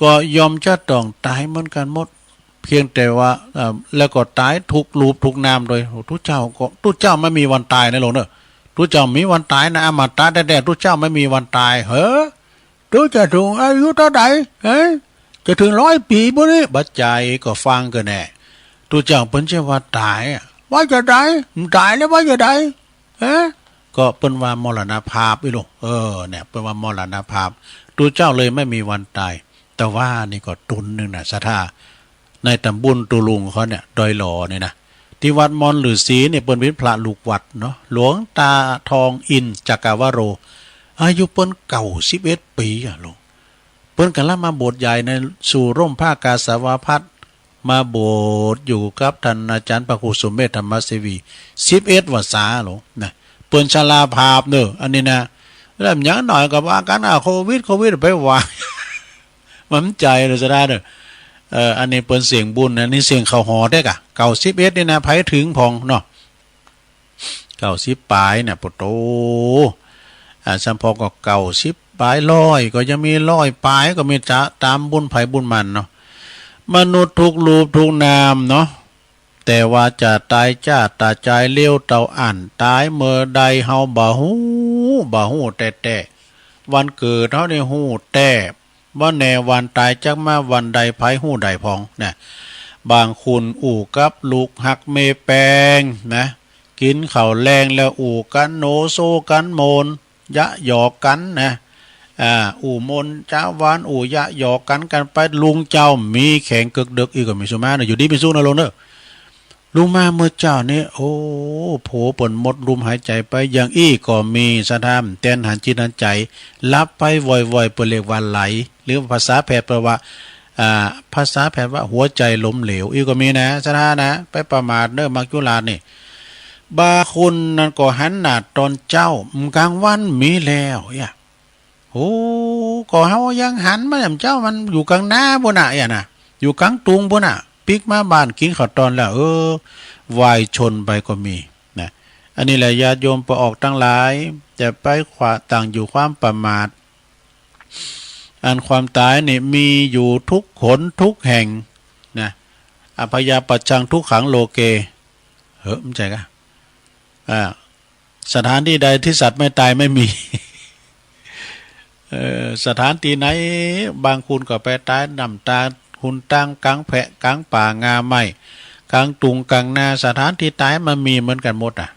ก็ย่อมจะต้องต๋ายเหมือนกันหมด เพียงแต่ว่า เอ่อ แล้วก็ตายถูกรูปถูกนามโดย ตุ๊เจ้าก็ ตุ๊เจ้าไม่มีวันตายนะโลงเนอะ ตุ๊เจ้ามีวันตายนะ อมตะแต๊ๆ ตุ๊เจ้าไม่มีวันตาย เฮ้อ ตุ๊เจ้าถึงอายุเต้าใด เฮ้ย จะถึงร้อยปีบ่นี่ บ่ใจ้ ก็ฟังก็แน่ ตุ๊เจ้าเปิ้นเจ้าว่าตายอะ ว่าจะใด ตายแล้วว่าจะใด เอ๊ะ ก็เปิ้นว่ามรณภาพอี้โล เออ เนี่ย เปิ้นว่ามรณภาพ ตุ๊เจ้าเลยไม่มีวันตาย แต่ว่านี่ก็ตนหนึ่งนะ ศรัทธา ในตำบลตุลุงเขาเนี่ย ดอยหล่อเนี่ยนะ ที่วัดมอนฤๅษีเนี่ย เปิ้นเป็นพระลูกวัดเนาะ หลวงตาทองอินทร์จักรวโร อายุเปิ้นเก้าสิบเอ็ดปี๋อะโลง เปิ้นกำลังมาบวชใหญ่ในสู่ร่มผ้ากาสาวพัสตร์ มาบวชอยู่กับท่านอาจารย์พระครูสุเมธธรรมเสวี สิบเอ็ดพรรษาโลงนะ เปิ้นชราภาพเนอะ อันนี้นะ แล้วยังหน่อยก็ว่ากัน อ่ะ โควิด โควิด ไปว่า มันใจ้เลย ศรัทธาเนอะ เออ อันนี้เปิ้นเส้งบุญนะ นี่เส้งเข้าหอแต๊กะ เก้าสิบเอ็ดนี่นะ ไผถึงพ่องเนาะ เก้าสิบป๋ายเนี่ย ปะโต อ่า สำพ่องก็เก้าสิบป๋าย ร้อยก็ยังมี ร้อยป๋ายก็มี จะตามบุญไผบุญมันเนาะ มนุษย์ทุกรูปทุกนามเนาะ แต่ว่าจะตายจ้าตายจายเร็วเต้าอั้น ตายเมื่อใดเฮาบ่ฮู้ บ่ฮู้แต๊ๆ วันเกิดเฮานี่ฮู้แต๊ บ่แน่วันตายจักมาวันใด ไผฮู้ได้พ่องนะ บางคนอู้กับลูกฮักแม่แป้งนะ กินข้าวแลงแล้วอู้กันโหนโซกันโหมน ยะหยอกกันนะ อ่า อู้โหมนจาวาน อู้ยะหยอกกัน กันไป ลุงเจ้ามีแข็งเกิกเดิก อี้ก็มีสุมาเนอะ อยู่ดีมีสุขนะโลงเนอะ ลุงมาเมื่อเจ้านี้ โอ้ ผัวเปิ้นหมดลมหายใจไป อย่างอี้ก็มี ศรัทธา แตนหันจิตหันใจ๋ หลับไปว่อยๆ เปิ้นเรียกว่าไหล หรือภาษาแพทย์แปลว่า อ่า ภาษาแพทย์ว่าหัวใจล้มเหลว อี้ก็มีนะ ศรัทธานะ ไปประมาทเนอะ มัจจุราชนี่ บางคนนั้นก็หันหน้าตอนเจ๊า กลางวันมีแล้ว เอี้ย โอ้ ก็เฮายังหันมาแจ่มเจ้า มันอยู่กลางนาปู้นน่ะ เอี้ยนะ อยู่กลางตุงปู้นน่ะ ปิ๊กมาบ้านกินข้าวตอนแล้ว เออ วายชนไปก็มีนะ อันนี้แหละญาติโยมปอออกตังหลาย จะไปขวาตั้งอยู่ความประมาท อันความต๋ายนี่มีอยู่ทุกหนทุกแห่งนะ อพยาปัชชังทุกขังโลเก เฮ้อ มันใจ้กะ อ่า สถานที่ใดที่สัตว์ไม่ตายไม่มี เอ่อ สถานที่ไหน บางคนก็ไปต๋ายน้ำตา หุนตาง กลางแพะ กลางป่างาไม้ กลางตุงกลางนา สถานที่ต๋ายมันมีเหมือนกันหมดอะ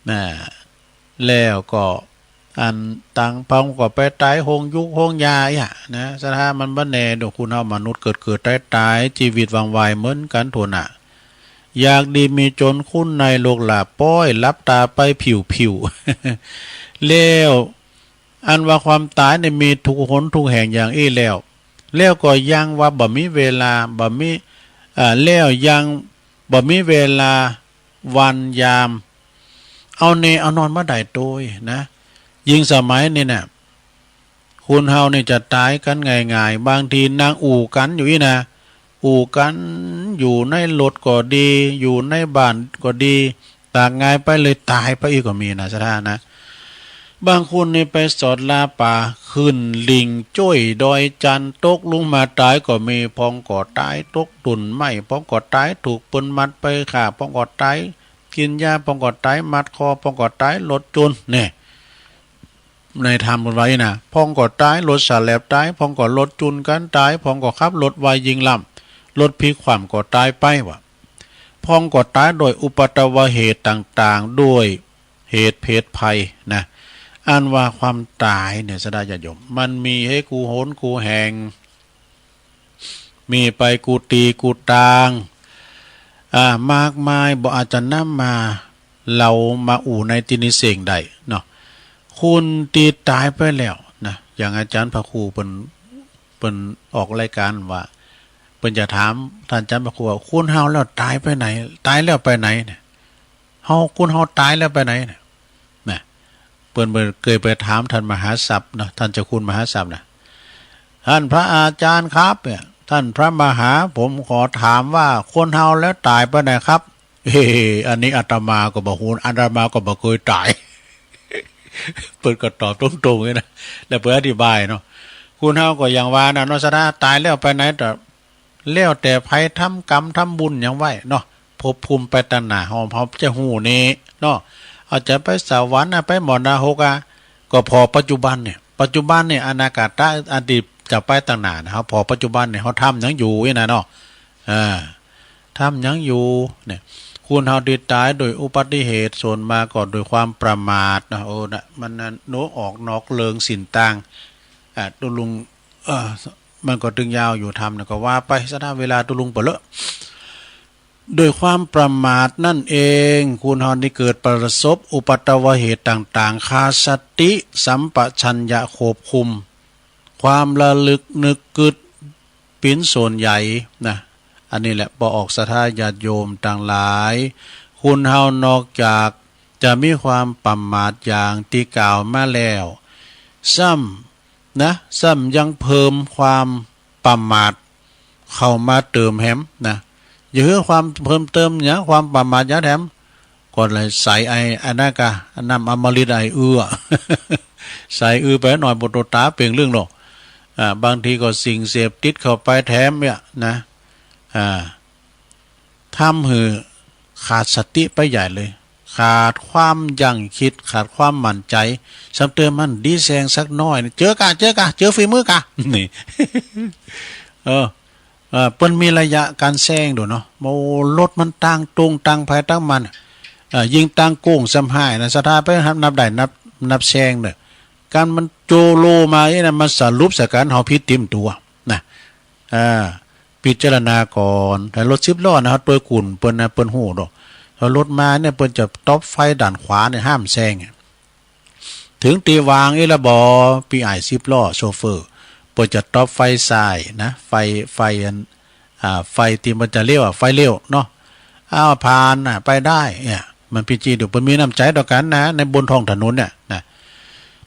นะ แล้วก็ อันต่างพ่องก็ไปต๋ายโฮงยุกโฮงยาเอี้ยนะ ศรัทธา มันบ่แน่ดอก คนเฮามนุษย์เกิดเกิดต๋ายต๋าย ชีวิตวังไวเหมือนกั๋นโทษนะ อยากดีมีจน คนในโลกลาบป้อย หลับต๋าไปผิวผิว แล้ว อันว่าความต๋ายนี่มีทุกหนทุกแห่งอย่างอี้แล้ว แล้วก็ยังว่าบ่มีเวลา บ่มี อ่า แล้วยังบ่มีเวลาวันยาม เอาแน่เอานอนบ่ได้โตยนะ ยิ่งสมัยนี้น่ะ คนเฮานี่จะต๋ายกั๋นง่ายๆ บางทีนั่งอู้กั๋นอยู่อี้นะ อู้กั๋นอยู่ในรถก็ดี อยู่ในบ้านก็ดี ต๋ากหงายไปเลยต๋ายไปอี้ก็มีนะ ศรัทธานะ บางคนนี่ไปสอดลาป่า ขึ้นหลิ่งจ้วยดอยจันทน์ ตกลงมาต๋ายก็มี พ่องก็ต๋ายตกต้นไม้ พ่องก็ต๋ายถูกเปิ้นมัดไปฆ่า พ่องก็ต๋ายกินยา พ่องก็ต๋ายมัดคอ พ่องก็ต๋ายรถจุน แน่ ในธรรมเปิ้นว่าอี้นะ พ่องก็ต๋ายรถสาแหลบต๋าย พ่องก็รถจุนกั๋นต๋าย พ่องก็ขับรถไวยิงล้ำ รถพลิกคว่ำก็ต๋ายไปว่า พ่องก็ต๋ายโดยอุปัตตวเหตุต่างๆ ด้วยเหตุเพศภัยนะ อันว่าความต๋ายเนี่ย ศรัทธาญาติโยม มันมีให้กู้หนกู้แห่ง มีไปกู้ตี้กู้ตาง อ่า มากมาย บ่อาจจะนำมา เฮามาอู้ในตี้นี้เส้งได้เนาะ คนตี้ต๋ายไปแล้วนะ อย่างอาจารย์พระครูเปิ้น เปิ้นออกรายการว่า เปิ้นจะถามท่านอาจารย์พระครูว่า คนเฮาแล้วต๋ายไปไหน ต๋ายแล้วไปไหนเนี่ย เฮา คนเฮาต๋ายแล้วไปไหนเนี่ย นะ เปิ้น เปิ้นเกยไปถามท่านมหาศัพท์เนาะ ท่านเจ้าคุณมหาศัพท์นะ ท่านพระอาจารย์ครับเนี่ย ท่านพระมหา ผมขอถามว่าคนเฮาแล้วต๋ายไปไหนครับ เฮ้ อันนี้อาตมาก็บ่ฮู้ อาตมาก็บ่เกยต๋าย เปิ้นก็ตอบตรงๆ นี่นะ แล้วเปิ้นอธิบายเนาะ คนเฮาก็อย่างว่าน่ะเนาะ ศรัทธา ต๋ายแล้วไปไหน แต่ แล้วแต่ไผทำกรรมทำบุญหยังไว้เนาะ ภพภูมิไปตังหน้า เฮา เฮาจะฮู้นี่เนาะ อาจจะไปสวรรค์นะ ไปหม้อนาฮกอะ ก็ผ่อปัจจุบันเนี่ย ปัจจุบันเนี่ย อนาคตะ อันตี้จะไปตังหน้านะ เฮาผ่อปัจจุบันเนี่ย เฮาทำหยังอยู่นี่นะเนาะ อ่า ทำหยังอยู่เนี่ย คนเฮาตี้ตายโดยอุบัติเหตุ ส่วนมากก็โดยความประมาทนะ โอ้นะ มันนะ โน้ออกนอกเรื่องสิ้นต่าง อ่า ตุลุง เอ่อ มันก็ตึงยาวอยู่ ธรรมนะ ก็ว่าไปซะนะ เวลาตุลุงเปลือ ด้วยความประมาทนั่นเอง คนเฮานี่เกิดประสบอุปัทวเหตุต่างๆ ขาดสติสัมปชัญญะควบคุม ความระลึกนึกกึ๊ด เป๋นส่วนใหญ่นะ อันนี้แหละ ปอออกศรัทธาญาติโยมตังหลาย คนเฮานอกจากจะมีความประมาทอย่างตี้กล่าวมาแล้ว ซ้ำนะ ซ้ำยังเพิ่มความประมาทเข้ามาเติมแหมนะ อย่าหื้อความเพิ่มเติมหยัง ความประมาทหยังแถม ก็เลยใส่ไอ้อันนั้นกะ น้ำอมฤตไอ้อื้อ ใส่อื้อไปหน่อย บ่โตตาเป่งเรื่องหรอก อ่า บางทีก็สิ่งเสพติดเข้าไปแถมเนี่ยนะ อ่า ทำหื้อขาดสติไปใหญ่เลย ขาดความยั้งคิด ขาดความมั่นใจ ซ้ำเติมมันดีแซงสักหน่อย เจอกะ เจอกะ เจอฝีมือกะ นี่ เออ เอ่อ เปิ้นมีระยะการแซงโดดเนาะ โอ้ รถมันต่างตรงต่างไผต่างมัน เอ่อ ยิ่งต่างโค้งซ้ำฮ้ายนะ ศรัทธาไปนับได้นับ นับแซงเน่อ การมันโจโลมานี่นะ มันสรุปใส่กัน เฮาผิดเต็มตัวนะ อ่า พิจารณาก่อน ถ้ารถสิบล้อนะ เฮาเปิดกุ่นเปิ้นนะ เปิ้นฮู้ดอก ถ้ารถมาเนี่ย เปิ้นจะต๊อปไฟด้านขวาเนี่ย ห้ามแซง ถึงตี้วางอี้ละบ่ ปี้อ้ายสิบล้อโชเฟอร์ เปิ้นจะต๊อปไฟซ้ายนะ ไฟ ไฟอัน อ่า ไฟตี้มันจะเลี้ยวอะ ไฟเลี้ยวเนาะ อ้าว ผ่านน่ะ ไปได้เนี่ย มันเป๋นจริง เดี๋ยวเปิ้นมีน้ำใจต่อกันนะ ในบนท้องถนนเนี่ยนะ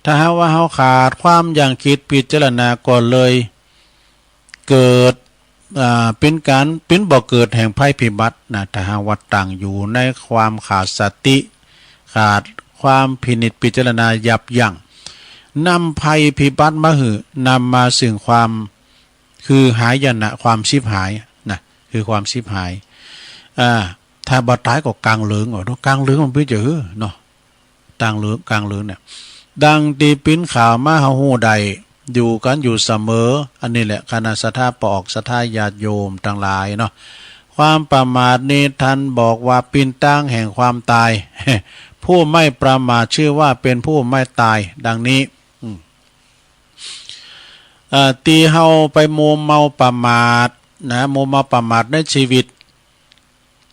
ถ้าหากว่าเฮาขาดความยั้งคิดพิจารณาก็เลย เกิด อ่า เป๋นการ เป๋นบ่อเกิดแห่งภัยพิบัตินะ ถ้าหากว่าตั้งอยู่ในความขาดสติ ขาดความพินิจพิจารณายับยั้ง นำภัยพิบัติมาหื้อ นำมาซึ่งความ คือหายนะ ความฉิบหายนะ คือความฉิบหาย อ่า ถ้าบ่ตายก็กลางเหลิงเอาเนาะ กลางเหลิงมันเป๋นจะหื้อเนาะ กลางเหลิง กลางเหลิงเนี่ย ดังตี้เป๋นข่าวมาเฮาฮู้ได้ อยู่กันอยู่เสมอ อันนี้แหละ คณะศรัทธาปอออกศรัทธาญาติโยมตังหลายเนาะ ความประมาทนี้ท่านบอกว่าเป๋นตางแห่งความตาย ผู้ไม่ประมาทชื่อว่าเป็นผู้ไม่ตาย ดังนี้ อืม เอ่อ ตี้เฮาไปมัวเมาประมาทนะ มัวเมาประมาทในชีวิต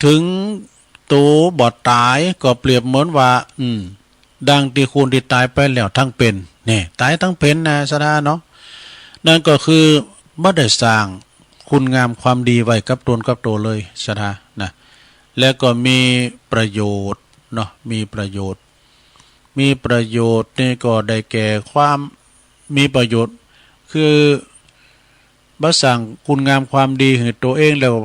ถึงโตบ่ตายก็เปรียบเหมือนว่า อืม ดังตี้คนตี้ตายไปแล้วทั้งเป๋น เนี่ย ตายทั้งเป๋นนะ ศรัทธาเนาะ นั่นก็คือบ่ได้สร้างคุณงามความดีไว้กับตนกับโตเลย ศรัทธานะ และก็มีประโยชน์เนาะ มีประโยชน์ มีประโยชน์นี่ก็ได้แก่ความ มีประโยชน์ คือ บ่สร้างคุณงามความดีหื้อโตเองแล้ว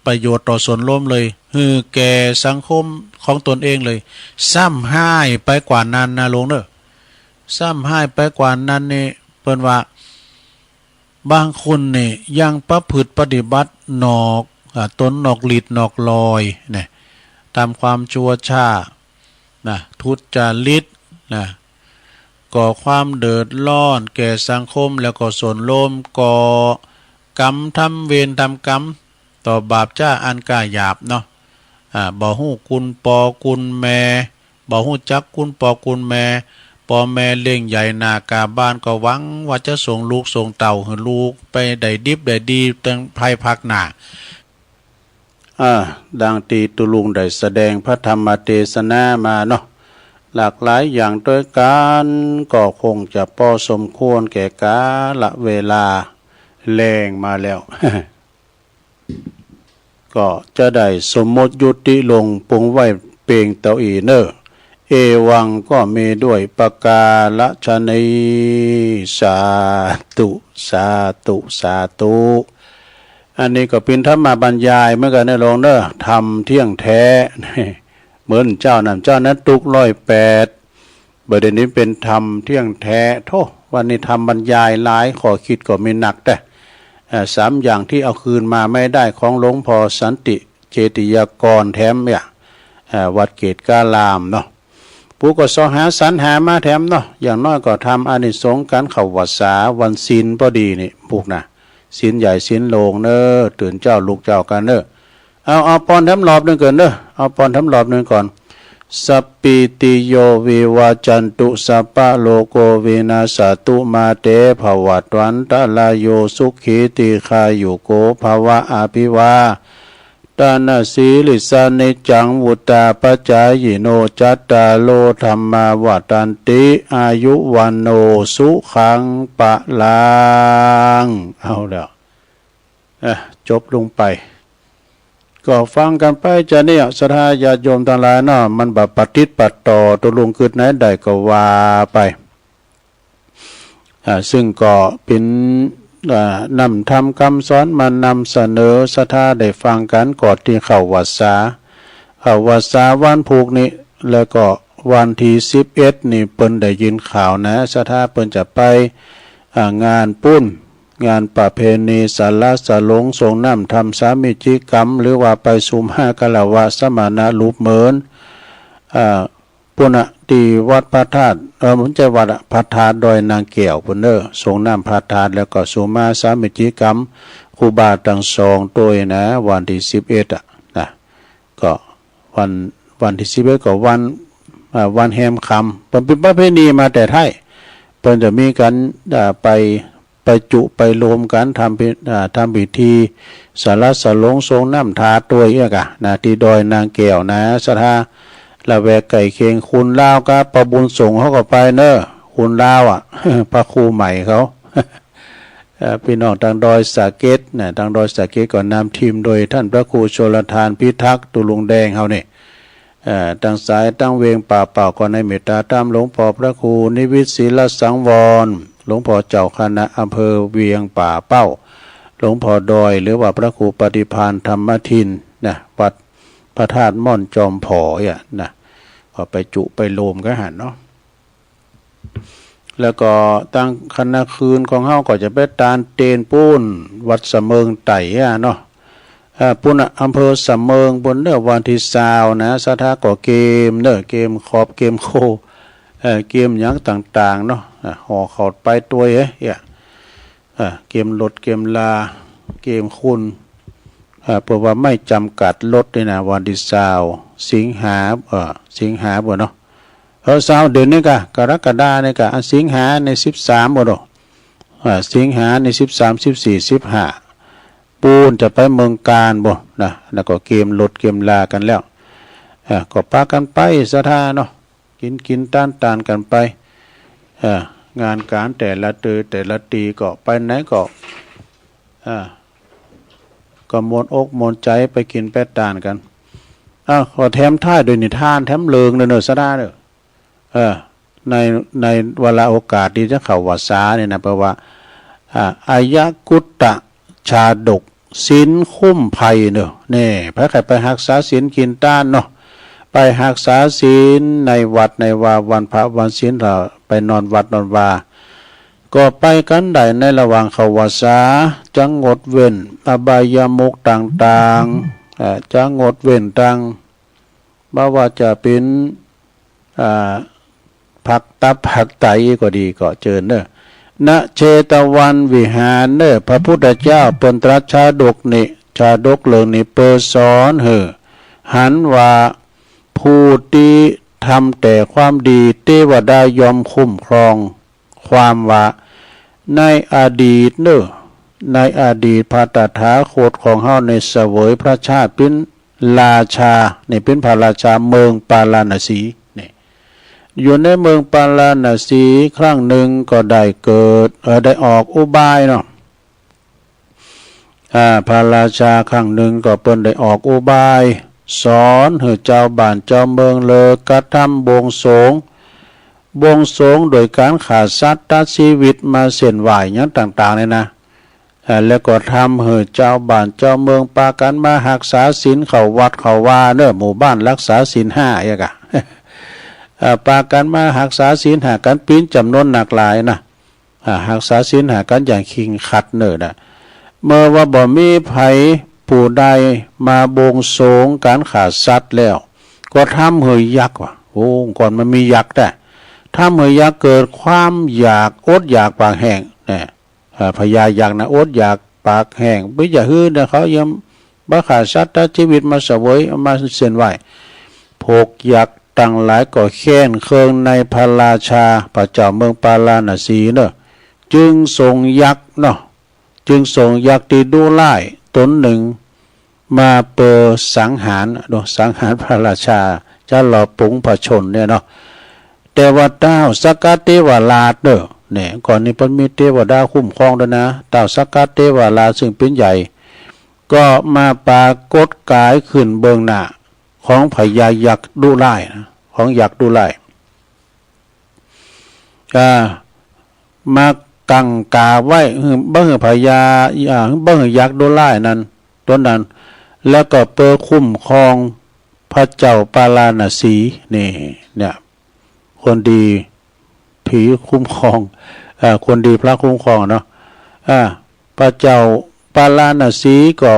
ประโยชน์ต่อส่วนรวมเลย หื้อแก่สังคมของตนเองเลย ซ้ำฮ้ายไปกว่านั้นนะลุงเนอะ ซ้ำฮ้ายไปกว่านั้นนี่ เปิ้นว่า บางคนนี่ยังประพฤติปฏิบัตินอก อ่า ตนนอกลีดนอกลอยเนี่ย ตามความชั่วช้า นะ ทุจริต นะ ก่อความเดือดร้อนแก่สังคมแล้วก็ส่วนรวม ก่อกรรมทำเวรทำกรรม ต่อบาปจ้าอันกล้าหยาบเนาะ อ่า บ่ฮู้คุณปอคุณแม่ บ่ฮู้จักคุณปอคุณแม่ ปอแม่เลี้ยงใหญ่หน้ากาบ้านก็หวังว่าจะส่งลูกส่งเต้าหื้อลูกไปได้ดิบได้ดีตั้งภายภาคหน้า อ่า ดังตี้ตุลุงได้แสดงพระธรรมเทศนามาเนาะ หลากหลายอย่างด้วยกัน ก็คงจะพอสมควรแก่กาลเวลา แลงมาแล้ว ก็จะได้สมมติยุติลงปรุงไว้เพียงเต้าอี้เนอะ เอวังก็มีด้วยประการฉะนี้ สาธุ สาธุ สาธุ อันนี้ก็เป๋นธรรมบรรยายเหมือนกันนะลุงเนอะ ธรรมเที่ยงแท้ เหมือนเจ้านั้น เจ้านั้นตุ๊กร้อยแปด บัดเดี๋ยวนี้เป๋นธรรมเที่ยงแท้ โธ่ วันนี้ธรรมบรรยายหลายข้อคิดก็มีนักแต๊ เอ่อ สามอย่างที่เอาคืนมาไม่ได้ของหลวงพ่อสันติเจติยากรแถมเนี่ย เอ่อ วัดเกตุกาลามเนาะ ผู้ก็เสาะหาสรรหามาแถมเนาะ อย่างน้อยก็ทำอานิสงส์การเข้าพรรษาวันศีลพอดีนี่ พวกนะ ศีลใหญ่ศีลโลงเน้อ ตื่นเจ๊าลุกเจ๊ากั๋นเน้อ เอา เอาปอนแถมรอบหนึ่งก่อนเน้อ เอาปอนแถมรอบหนึ่งก่อน Sappītiyo vivajjantu, sabbarogo vinassatu, mā te bhavatvantarāyo, sukhī dīghāyuko bhava. Abhivādanasīlissa niccaṃ vuḍḍhāpacāyino, cattāro dhammā vaḍḍhanti, āyu vaṇṇo sukhaṃ balaṃ. เอาแล้ว เอ่อ จบลงไป ก็ฟังกั๋นไปจะเนี่ย ศรัทธาญาติโยมตังหลายเนาะ มันบ่ปะติดปะต่อ ตกลงกึ๊ดไหนได้ก็ว่าไป อ่า ซึ่งก็เป๋น อ่า นำธรรมกำสอนมานำเสนอ ศรัทธาได้ฟังกั๋นก่อนตี้เข้าพรรษา เข้าพรรษาวันพูกนี้ แล้วก็วันตี้สิบเอ็ดนี่เปิ้นได้ยินข่าวนะ ศรัทธาเปิ้นจะไป อ่า งานปู๊น งานประเพณีสาระสรงสรงน้ำทำสามีจิกรรม หรือว่าไปสุมาคารวะสมณะรูปเหมือน อ่า ปู๊นน่ะ ตี้วัดพระธาตุ เออ บ่ใจ้วัดอะ พระธาตุดอยนางแก้วปู๊นเน้อ สรงน้ำพระธาตุ แล้วก็สุมาสามีจิกรรม ครูบาตังสองโตยนะ วันตี้สิบเอ็ดอะ นะ ก็วัน วันตี้สิบเอ็ดก็วัน อ่า วันแฮมค่ำ เปิ้นเป๋นประเพณีมาแต่ไท้ เปิ้นจะมีกั๋น อ่า ไป ไปจุไปโฮมกั๋น ทำพิ- อ่า ทำพิธีสาระสรงสรงน้ำทาโตยเอี้ยก่ะนะ ตี้ดอยนางแก้วนะ ศรัทธา ละแวกใก้เคียง คนลาวกับป้อบุญสงฆ์เขาก็ไปเน้อ คนลาวอะ พระครูใหม่เขา เอ่อ ปี้น้องตางดอยสะเก็ดนะ ตางดอยสะเก็ดก็นำทีมโดยต้านพระครูชลทานพิทักษ์ ตุ๊ลุงแดงเฮานี่ เอ่อ ตางสายตางเวียงป่าเป้าก็ในเมตต๋าต๋ามหลวงป้อพระครูนิวิตศิลสังวร หลวงป้อเจ้าคณะอำเภอเวียงป่าเป้า หลวงป้อดอย หรือว่าพระครูปฏิภาณธรรมทินนะ วัดพระธาตุม่อนจอมผอเอี้ยนะ ก็ไปจุไปโฮมกั๋นหั้นเนาะ แล้วก็ตางคณะคืนของเฮาก็จะไปตานเตนปู๊น วัดสะเมิงไต่อะเนาะ เอ่อ ปู๊นน่ะ อำเภอสะเมิงปู๊นเน้อ วันตี้ซาวนะ ศรัทธาก็เกียมเน้อ เกียมขอบเกียมโค เอ่อ เกียมหยังต่างๆ เนาะ อ่ะ ห่อข้าวไปตวยเฮ้ย เอ่อ เกียมรถเกียมลา เกียมคุณ เอ่อ เปิ้นว่าไม่จำกัดรถนี่นะ วันตี้ซาว สิงหา เอ่อ สิงหาปู๊นเนาะ เออ ซาวเดือนนี้ก่ะ กรกฎานี่ก่ะ อันสิงหานี่สิบสามบ่ดอก อ่า สิงหานี่สิบสาม สิบสี่ สิบห้า ปู๊นจะไปเมืองกาญบ่นะ แล้วก็เกียมรถเกียมลากั๋นแล้ว อ่า ก็ปากั๋นไปศรัทธาเนาะ กิ๋นกิ๋นตานตานกั๋นไป อ่า งานก๋านแต่ละเตอแต่ละตีก็ไปไหนก็ อ่า ก็ม่วนอกม่วนใจ๋ไปกิ๋นไปตานกั๋น อ่า ขอแถมท้ายโดยนิทานแถมเรื่องเน้อ ศรัทธาเน้อ เออ ใน ในวาระโอกาสตี้จะเข้าพรรษานี่นะ แปลว่า อ่า อายะกุตตะชาดก ศีลคุ้มภัยเน้อ นี่ ไผใค่ไปฮักษาศีลกิ๋นตานเนาะ ไปฮักษาศีลในวัดในวา วันพระวันศีล เฮาไปนอนวัดนอนวา ก็ไปกั๋นได้ในระหว่างเข้าพรรษา จะงดเว้นอบายมุขต่างๆ เอ่อ จะงดเว้นตาง บ่ว่าจะเป๋น อ่า ผักตับผักไตก็ดีก็เจิญเน้อ ณ เชตวันวิหารเน้อ พระพุทธเจ้าเปิ้นตรัสชาดกนี้ ชาดกเรื่องนี้เปื้อสอนหื้อหันว่า ผู้ตี้ทำแต่ความดี เทวดาย่อมคุ้มครอง ความว่า ในอดีตเน้อ ในอดีตพระตถาคตของเฮาในเสวยพระชาติเป๋นราชา นี่เป๋นพระราชาเมืองปาราณสี นี่ อยู่ในเมืองปาราณสี ครั้งหนึ่งก็ได้เกิด เอ่อ ได้ออกอุบายเนาะ อ่า พระราชาครั้งหนึ่งก็เปิ้นได้ออกอุบาย สอนหื้อจาวบ้านจาวเมืองเลิกกระทำบวงสรวง บวงสรวงโดยก๋านฆ่าสัตว์ตัดชีวิตมาเส้นไหว้หยังต่างๆ นี่นะ อ่า แล้วก็ทำหื้อจาวบ้านจาวเมืองปากั๋นมาฮักษาศีลเข้าวัดเข้าวาเน้อ หมู่บ้านฮักษาศีลห้าเอี้ยก่ะ อ่า ปากั๋นมาฮักษาศีลห้ากั๋นเป๋นจ๋ำนวนนักหลายนะ อ่า ฮักษาศีลห้ากั๋นอย่างเคร่งครัดเน้อนะ เมื่อว่าบ่มีไผผู้ใดมาบวงสรวงการฆ่าสัตว์แล้ว ก็ทำให้ยักษ์ว่ะ โอ้ ก่อนมันมียักษ์แต่ ทำให้ยักษ์เกิดความอยาก อดอยากปากแห้ง เนี่ย อ่า พญายักษ์นะ อดอยากปากแห้ง บ่อยากหื้อนะ เขายังบ่ฆ่าสัตว์ตัดชีวิตมาเสวย เอามาเส้นไหว้ พวกยักษ์ทั้งหลายก็แค้นเคืองในพระราชา พระเจ้าเมืองปาราณสีเนอะ จึงส่งยักษ์เนาะ จึงส่งยักษ์ที่ดุร้ายตนหนึ่ง มาเปื้อสังหารเนาะ สังหารพระราชา จะหลอกปลงพระชนม์เนี่ยเนาะ แต่ว่าท้าวสักกะเทวราชเนอะ เนี่ย ก่อนนี้เปิ้นมีเทวดาคุ้มครองด้วยนะ ท้าวสักกะเทวราชซึ่งเป็นใหญ่ ก็มาปรากฏกายขึ้นเบื้องหน้าของพญายักษ์ดุร้ายนะ ของยักษ์ดุร้าย อ่า มากังขาไว้ หื้อ บ่หื้อพญา อ่า บ่หื้อยักษ์ดุร้ายนั้น ตนนั้น แล้วก็เปื้อคุ้มครองพระเจ้าปาราณสี นี่ เนี่ย คนดี ผีคุ้มครอง อ่า คนดีพระคุ้มครองเนาะ อ่า พระเจ้าปาราณสีก็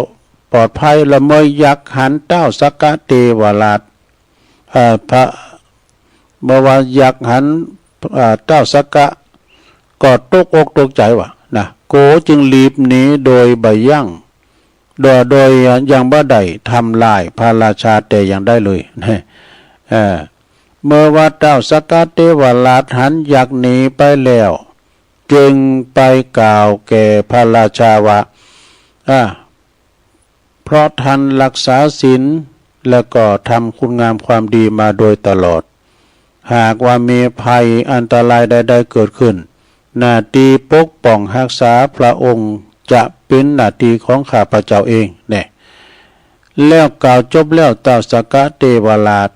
ปลอดภัย ละเมื่อยักษ์หันท้าวสักกะเทวราช อ่า พระ เมื่อว่ายักษ์หัน อ่า ท้าวสักกะ ก็ตกอกตกใจว่ะนะ โกจึงหลีบหนีโดยบ่ยั้ง โดย โดยยังบ่ได้ทำลายพระราชาแต่อย่างใดเลย เออ เมื่อว่าท้าวสักกะเทวราชหันยักษ์หนีไปแล้ว จึงไปกล่าวแก่พระราชาว่า อ่า เพราะท่านรักษาศีล และก็ทำคุณงามความดีมาโดยตลอด หากว่ามีภัยอันตรายใดๆเกิดขึ้น หน้าที่ปกป้องรักษาพระองค์จะเป็นหน้าที่ของข้าพเจ้าเอง แน่ แล้วกล่าวจบแล้ว ท้าวสักกะเทวราช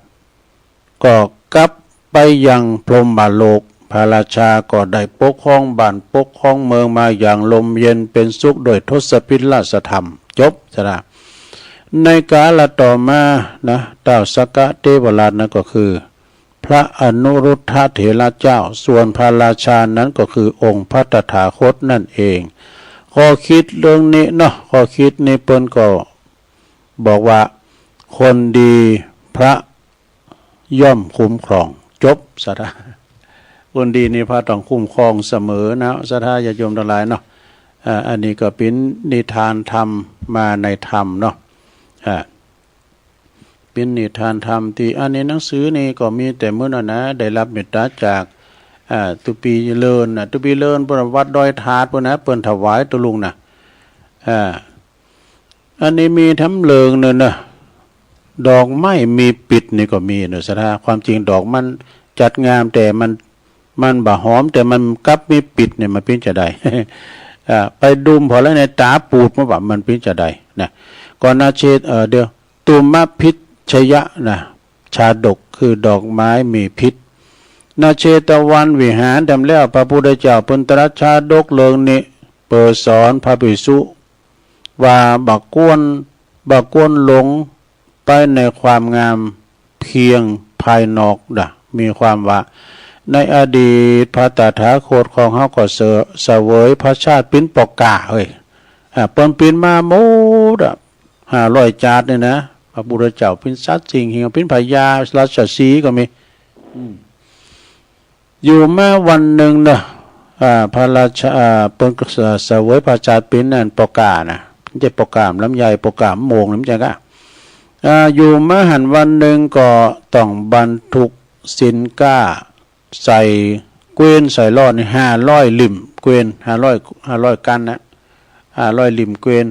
ก็กลับไปยังพรหมโลก พระราชาก็ได้ปกครองบ้านปกครองเมืองมาอย่างร่มเย็นเป็นสุขโดยทศพิธราชธรรม จบซะละ ในกาลต่อมานะ ท้าวสักกะเทวราชนั้นก็คือ พระอนุรุทธะเถระเจ้า ส่วนพระราชานั้นก็คือองค์พระตถาคตนั่นเอง ข้อคิดเรื่องนี้เนาะ ข้อคิดนี้เปิ้นก็บอกว่า คนดีพระย่อมคุ้มครอง จบ ศรัทธา คนดีนี่พระต้องคุ้มครองเสมอนะ ศรัทธาญาติโยมทั้งหลายเนาะ อ่า อันนี้ก็เป็นนิทานธรรมมาในธรรมเนาะ อ่า เป็นนิทานธรรมที่ อันนี้หนังสือนี่ก็มีแต่มื้อนั้นนะ ได้รับเมตตาจาก อ่า ตุปีเลินนะ ตุปีเลิน เปิ้นวัดดอยถาด เปิ้นนะ เปิ้นถวายตุลุงนะ อ่า อันนี้มีทำเริงเนอะนะ ดอกไม้มีพิษนี่ก็มีเนอะ ศรัทธา ความจริงดอกมันจัดงาม แต่มัน มันบ่หอม แต่มันกลับมีพิษเนี่ย มันเป๋นจะใด อ่า ไปดมพอแล้วในตาปูดมาว่ามันเป๋นจะใดนะ ก็นาเชต เอ่อ เดี๋ยว ตุมพิชชยะนะ ชาดกคือดอกไม้มีพิษ ณ เชตวันวิหาร แถมแล้วพระพุทธเจ้าเปิ้นตรัสชาดกเรื่องนี้ เปื้อสอนพระภิกษุว่าบ่ควร บ่ควรหลงไปในความงามเพียงภายนอกนะ มีความว่า ในอดีตพระตถาคตของเฮาก็เส เสวยพระชาติเป๋นปอกล้าเฮ้ย อ่า เปิ้นเป๋นมาหมดอะ ห้าร้อยจาตินี่นะ พระพุทธเจ้าเป๋นสัตว์สิ่ง เป๋นพญาราชสีห์ก็มี อืม อยู่มาวันหนึ่งเนอะ อ่า พระราชา อ่า เปิ้นก็เส เสวยพระชาติเป๋นอันปอกล้านะ บ่ใจ้ปอกล้าลำไย ปอกล้าโมงนี่ บ่ใจ้กะ อ่า อยู่มาหั้นวันหนึ่งก็ต้องบรรทุกสินค้า ใส่เกวียนใส่ล้อนี่ห้าร้อยลิ่มเกวียน ห้าร้อย ห้าร้อยกั๋นนะ ห้าร้อยลิ่มเกวียน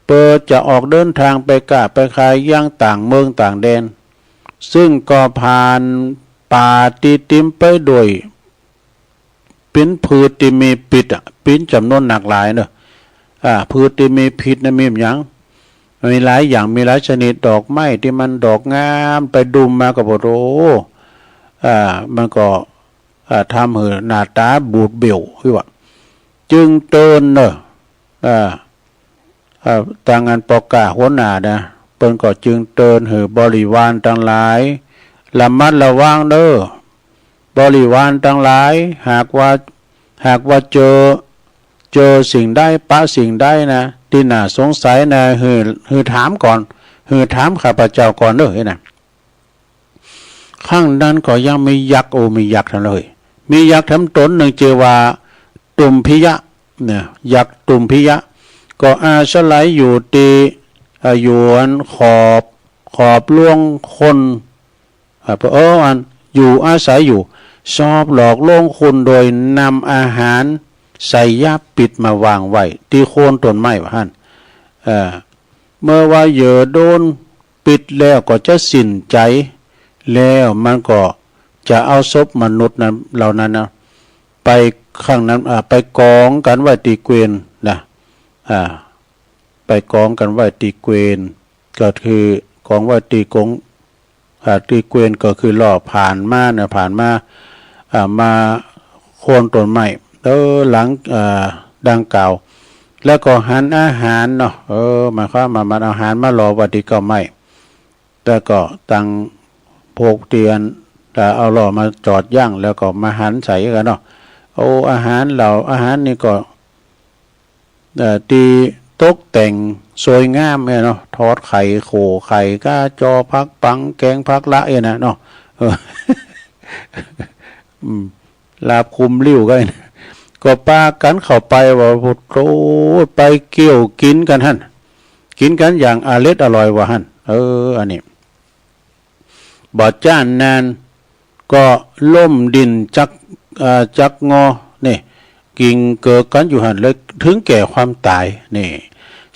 เปื้อจะออกเดินทางไปค้าไปขายยังต่างเมืองต่างแดน ซึ่งก็ผ่านป่าตี้เต็มไปด้วยเป๋นพืชตี้มีพิษอะ เป๋นจ๋ำนวนนักหลายเนอะ อ่า พืชตี้มีพิษนะมีหยัง มีหลายอย่าง มีหลายชนิด ดอกไม้ตี้มันดอกงาม ไปดมมาก็บ่โอ้ อ่า มันก็ อ่า ทำหื้อหน้าตาบูดเบี้ยว คือว่า จึงเตือนเนอะ อ่า อ่า ตางอันปอกล้าหัวหน้านะ เปิ้นก็จึงเตือนหื้อบริวารตังหลาย ระมัดระวังเด้อ บริวารตังหลาย หากว่า หากว่าเจอ เจอสิ่งใด ปะสิ่งใดนะ ตี้น่าสงสัยนะ หื้อ หื้อถามก่อน หื้อถามข้าพเจ้าก่อนเด้อ เฮ้ยนะ ครั้งนั้นก็ยังมียักษ์ โอ้ มียักษ์แถมเลย มียักษ์แถมตนหนึ่งชื่อว่าตุมพิยะ เนี่ย ยักษ์ตุมพิยะ ก็อาศัยอยู่ตี้ อ่า อยู่อันขอบ ขอบลวงคน อ่า เออ อันอยู่อาศัยอยู่ ชอบหลอกลวงคนโดยนำอาหารใส่ยาพิษมาวางไว้ตี้โคนต้นไม้ว่าหั่น เอ่อ เมื่อว่าเหยื่อโดนพิษแล้วก็จะสิ้นใจ แล้วมันก็จะเอาศพมนุษย์นั้น เหล่านั้นนะ ไปข้างนั้น อ่า ไปกองกันไว้ตี้เกวียนนะ อ่า ไปกองกันไว้ตี้เกวียน ก็คือกองไว้ตี้กง อ่า ตี้เกวียนก็คือล้อผ่านมานะ ผ่านมา อ่า มาโคนต้นไม้ เออ หลัง อ่า ดังกล่าว แล้วก็หันอาหารเนาะ เออ หมายความว่ามันเอาอาหารมาล้อไว้ตี้เก๊าไม้ แล้วก็ตั้งพวกเตียน อ่า เอาล้อมาจอดยั้ง แล้วก็มาหันใส่กันเนาะ โอ้ อาหารเหล่า อาหารนี่ก็ เอ่อ ตี้ตกแต่งสวยงามเนี่ยเนาะ ทอดไข่ โข่ไข่ ก้าจอ ผักปัง แกงผักละเนี่ยนะเนาะ เออ อืม ลาบคุมลิ้วก็ ก็ปากันเข้าไปว่า โอ้โห ไปเคี้ยวกินกันหั่น กินกันอย่างอร็ดอร่อยว่าหั่น เออ อันนี้ บ่จ้านนานก็ล้มดินจัก เอ่อ จักงอ นี่ กิ่งเกิดกันอยู่หั่นเลย ถึงแก่ความตาย นี่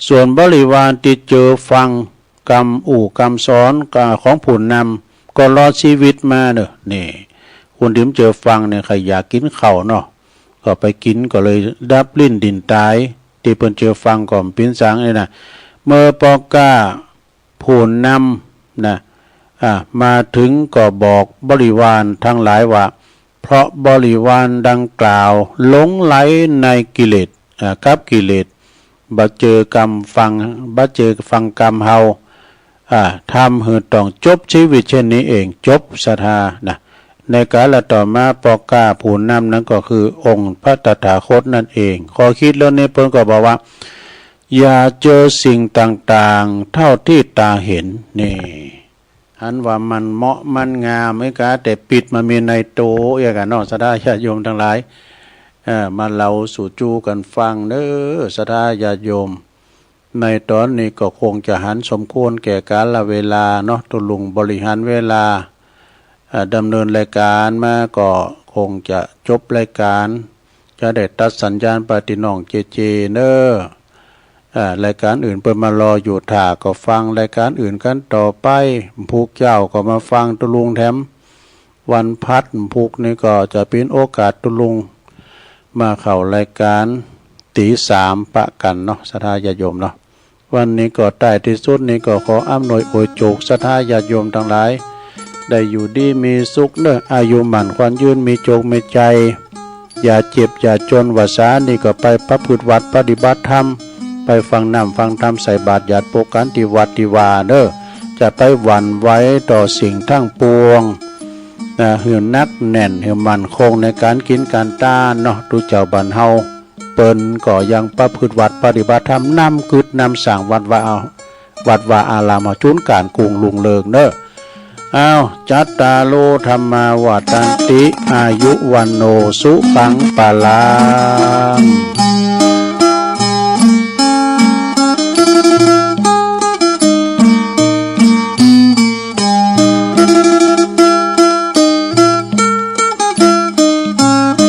ส่วนบริวารตี้เจือฟังกำอู้กำสอนของผู้นำก็รอดชีวิตมาเนอะ นี่ คนตี้มันเจือฟังเนี่ย ใครอยากกินข้าวเนาะ ก็ไปกิน ก็เลยดับลิ้นดินตาย ตี้เปิ้นเจือฟังก็ปิ้นสังนี่นะ เมื่อปอก้า ผู้นำนะ อ่า มาถึงก็บอกบริวารทั้งหลายว่า เพราะบริวารดังกล่าวหลงไหลในกิเลส อ่า กับกิเลส บ่เจือกำฟัง บ่เจือฟังกำเฮา อ่า ทำหื้อต้องจบชีวิตเช่นนี้เอง จบศรัทธานะ ในกาลต่อมาปอก้าผู้นำนั้นก็คือองค์พระตถาคตนั่นเอง ข้อคิดเรื่องนี้เปิ้นก็บอกว่า อย่าเจอสิ่งต่างๆ เท่าที่ตาเห็น นี่ หันว่ามันเหมาะมันงาม ไอ้กาแต่พิษมันมีในโต เอียกันเนาะ ศรัทธาญาติโยมทั้งหลาย เอ่อ มาเล่าสู่จู้กันฟังเด้อ ศรัทธาญาติโยม ในตอนนี้ก็คงจะหันสมควรแก่กาลเวลาเนาะ ตุ๊ลุงบริหารเวลา เอ่อ ดำเนินรายการมาก็คงจะจบรายการ จะได้ตัดสัญญาณไปตี้น้องเจเจเนอะ เอ่อ รายการอื่นเปิ้นมารออยู่ถ่าก็ฟังรายการอื่นกันต่อไป พุธเจ้าก็มาฟังตุ๊ลุงแถม วันพัดพุธนี่ก็จะเป็นโอกาสตุ๊ลุงมาเข้ารายการตีสามปะกันเนาะ ศรัทธาญาติโยมเนาะ วันนี้ก็ท้ายตี้สุดนี้ก็ขออำนวยอวยโจกศรัทธาญาติโยมทั้งหลาย ได้อยู่ดีมีสุขเนอะ อายุหมั้นขวัญยืน มีโจกมีชัย อย่าเจ็บอย่าจน วาสานี่ก็ไปประพฤติวัตรปฏิบัติธรรม ไปฟังน้ำฟังธรรม ใส่บาตรญาติโยมกันตี้วัดตี้วาเนอะ จะไปหวั่นไหวต่อสิ่งทั้งปวงนะ หื้อหนักแน่น หื้อมั่นคงในการกินการตานเนาะ ตุ๊เจ้าบ้านเฮา เปิ้นก็ยังประพฤติวัตรปฏิบัติธรรม นำกึ๊ดนำสร้างวัดวา วัดวาอารามเฮาจุนก๋านกุ้งรุ่งเรืองเนอะ อ้าว จัตตาโร ธัมมา วัฑฒันติ อายุ วัณโณ สุขัง พลัง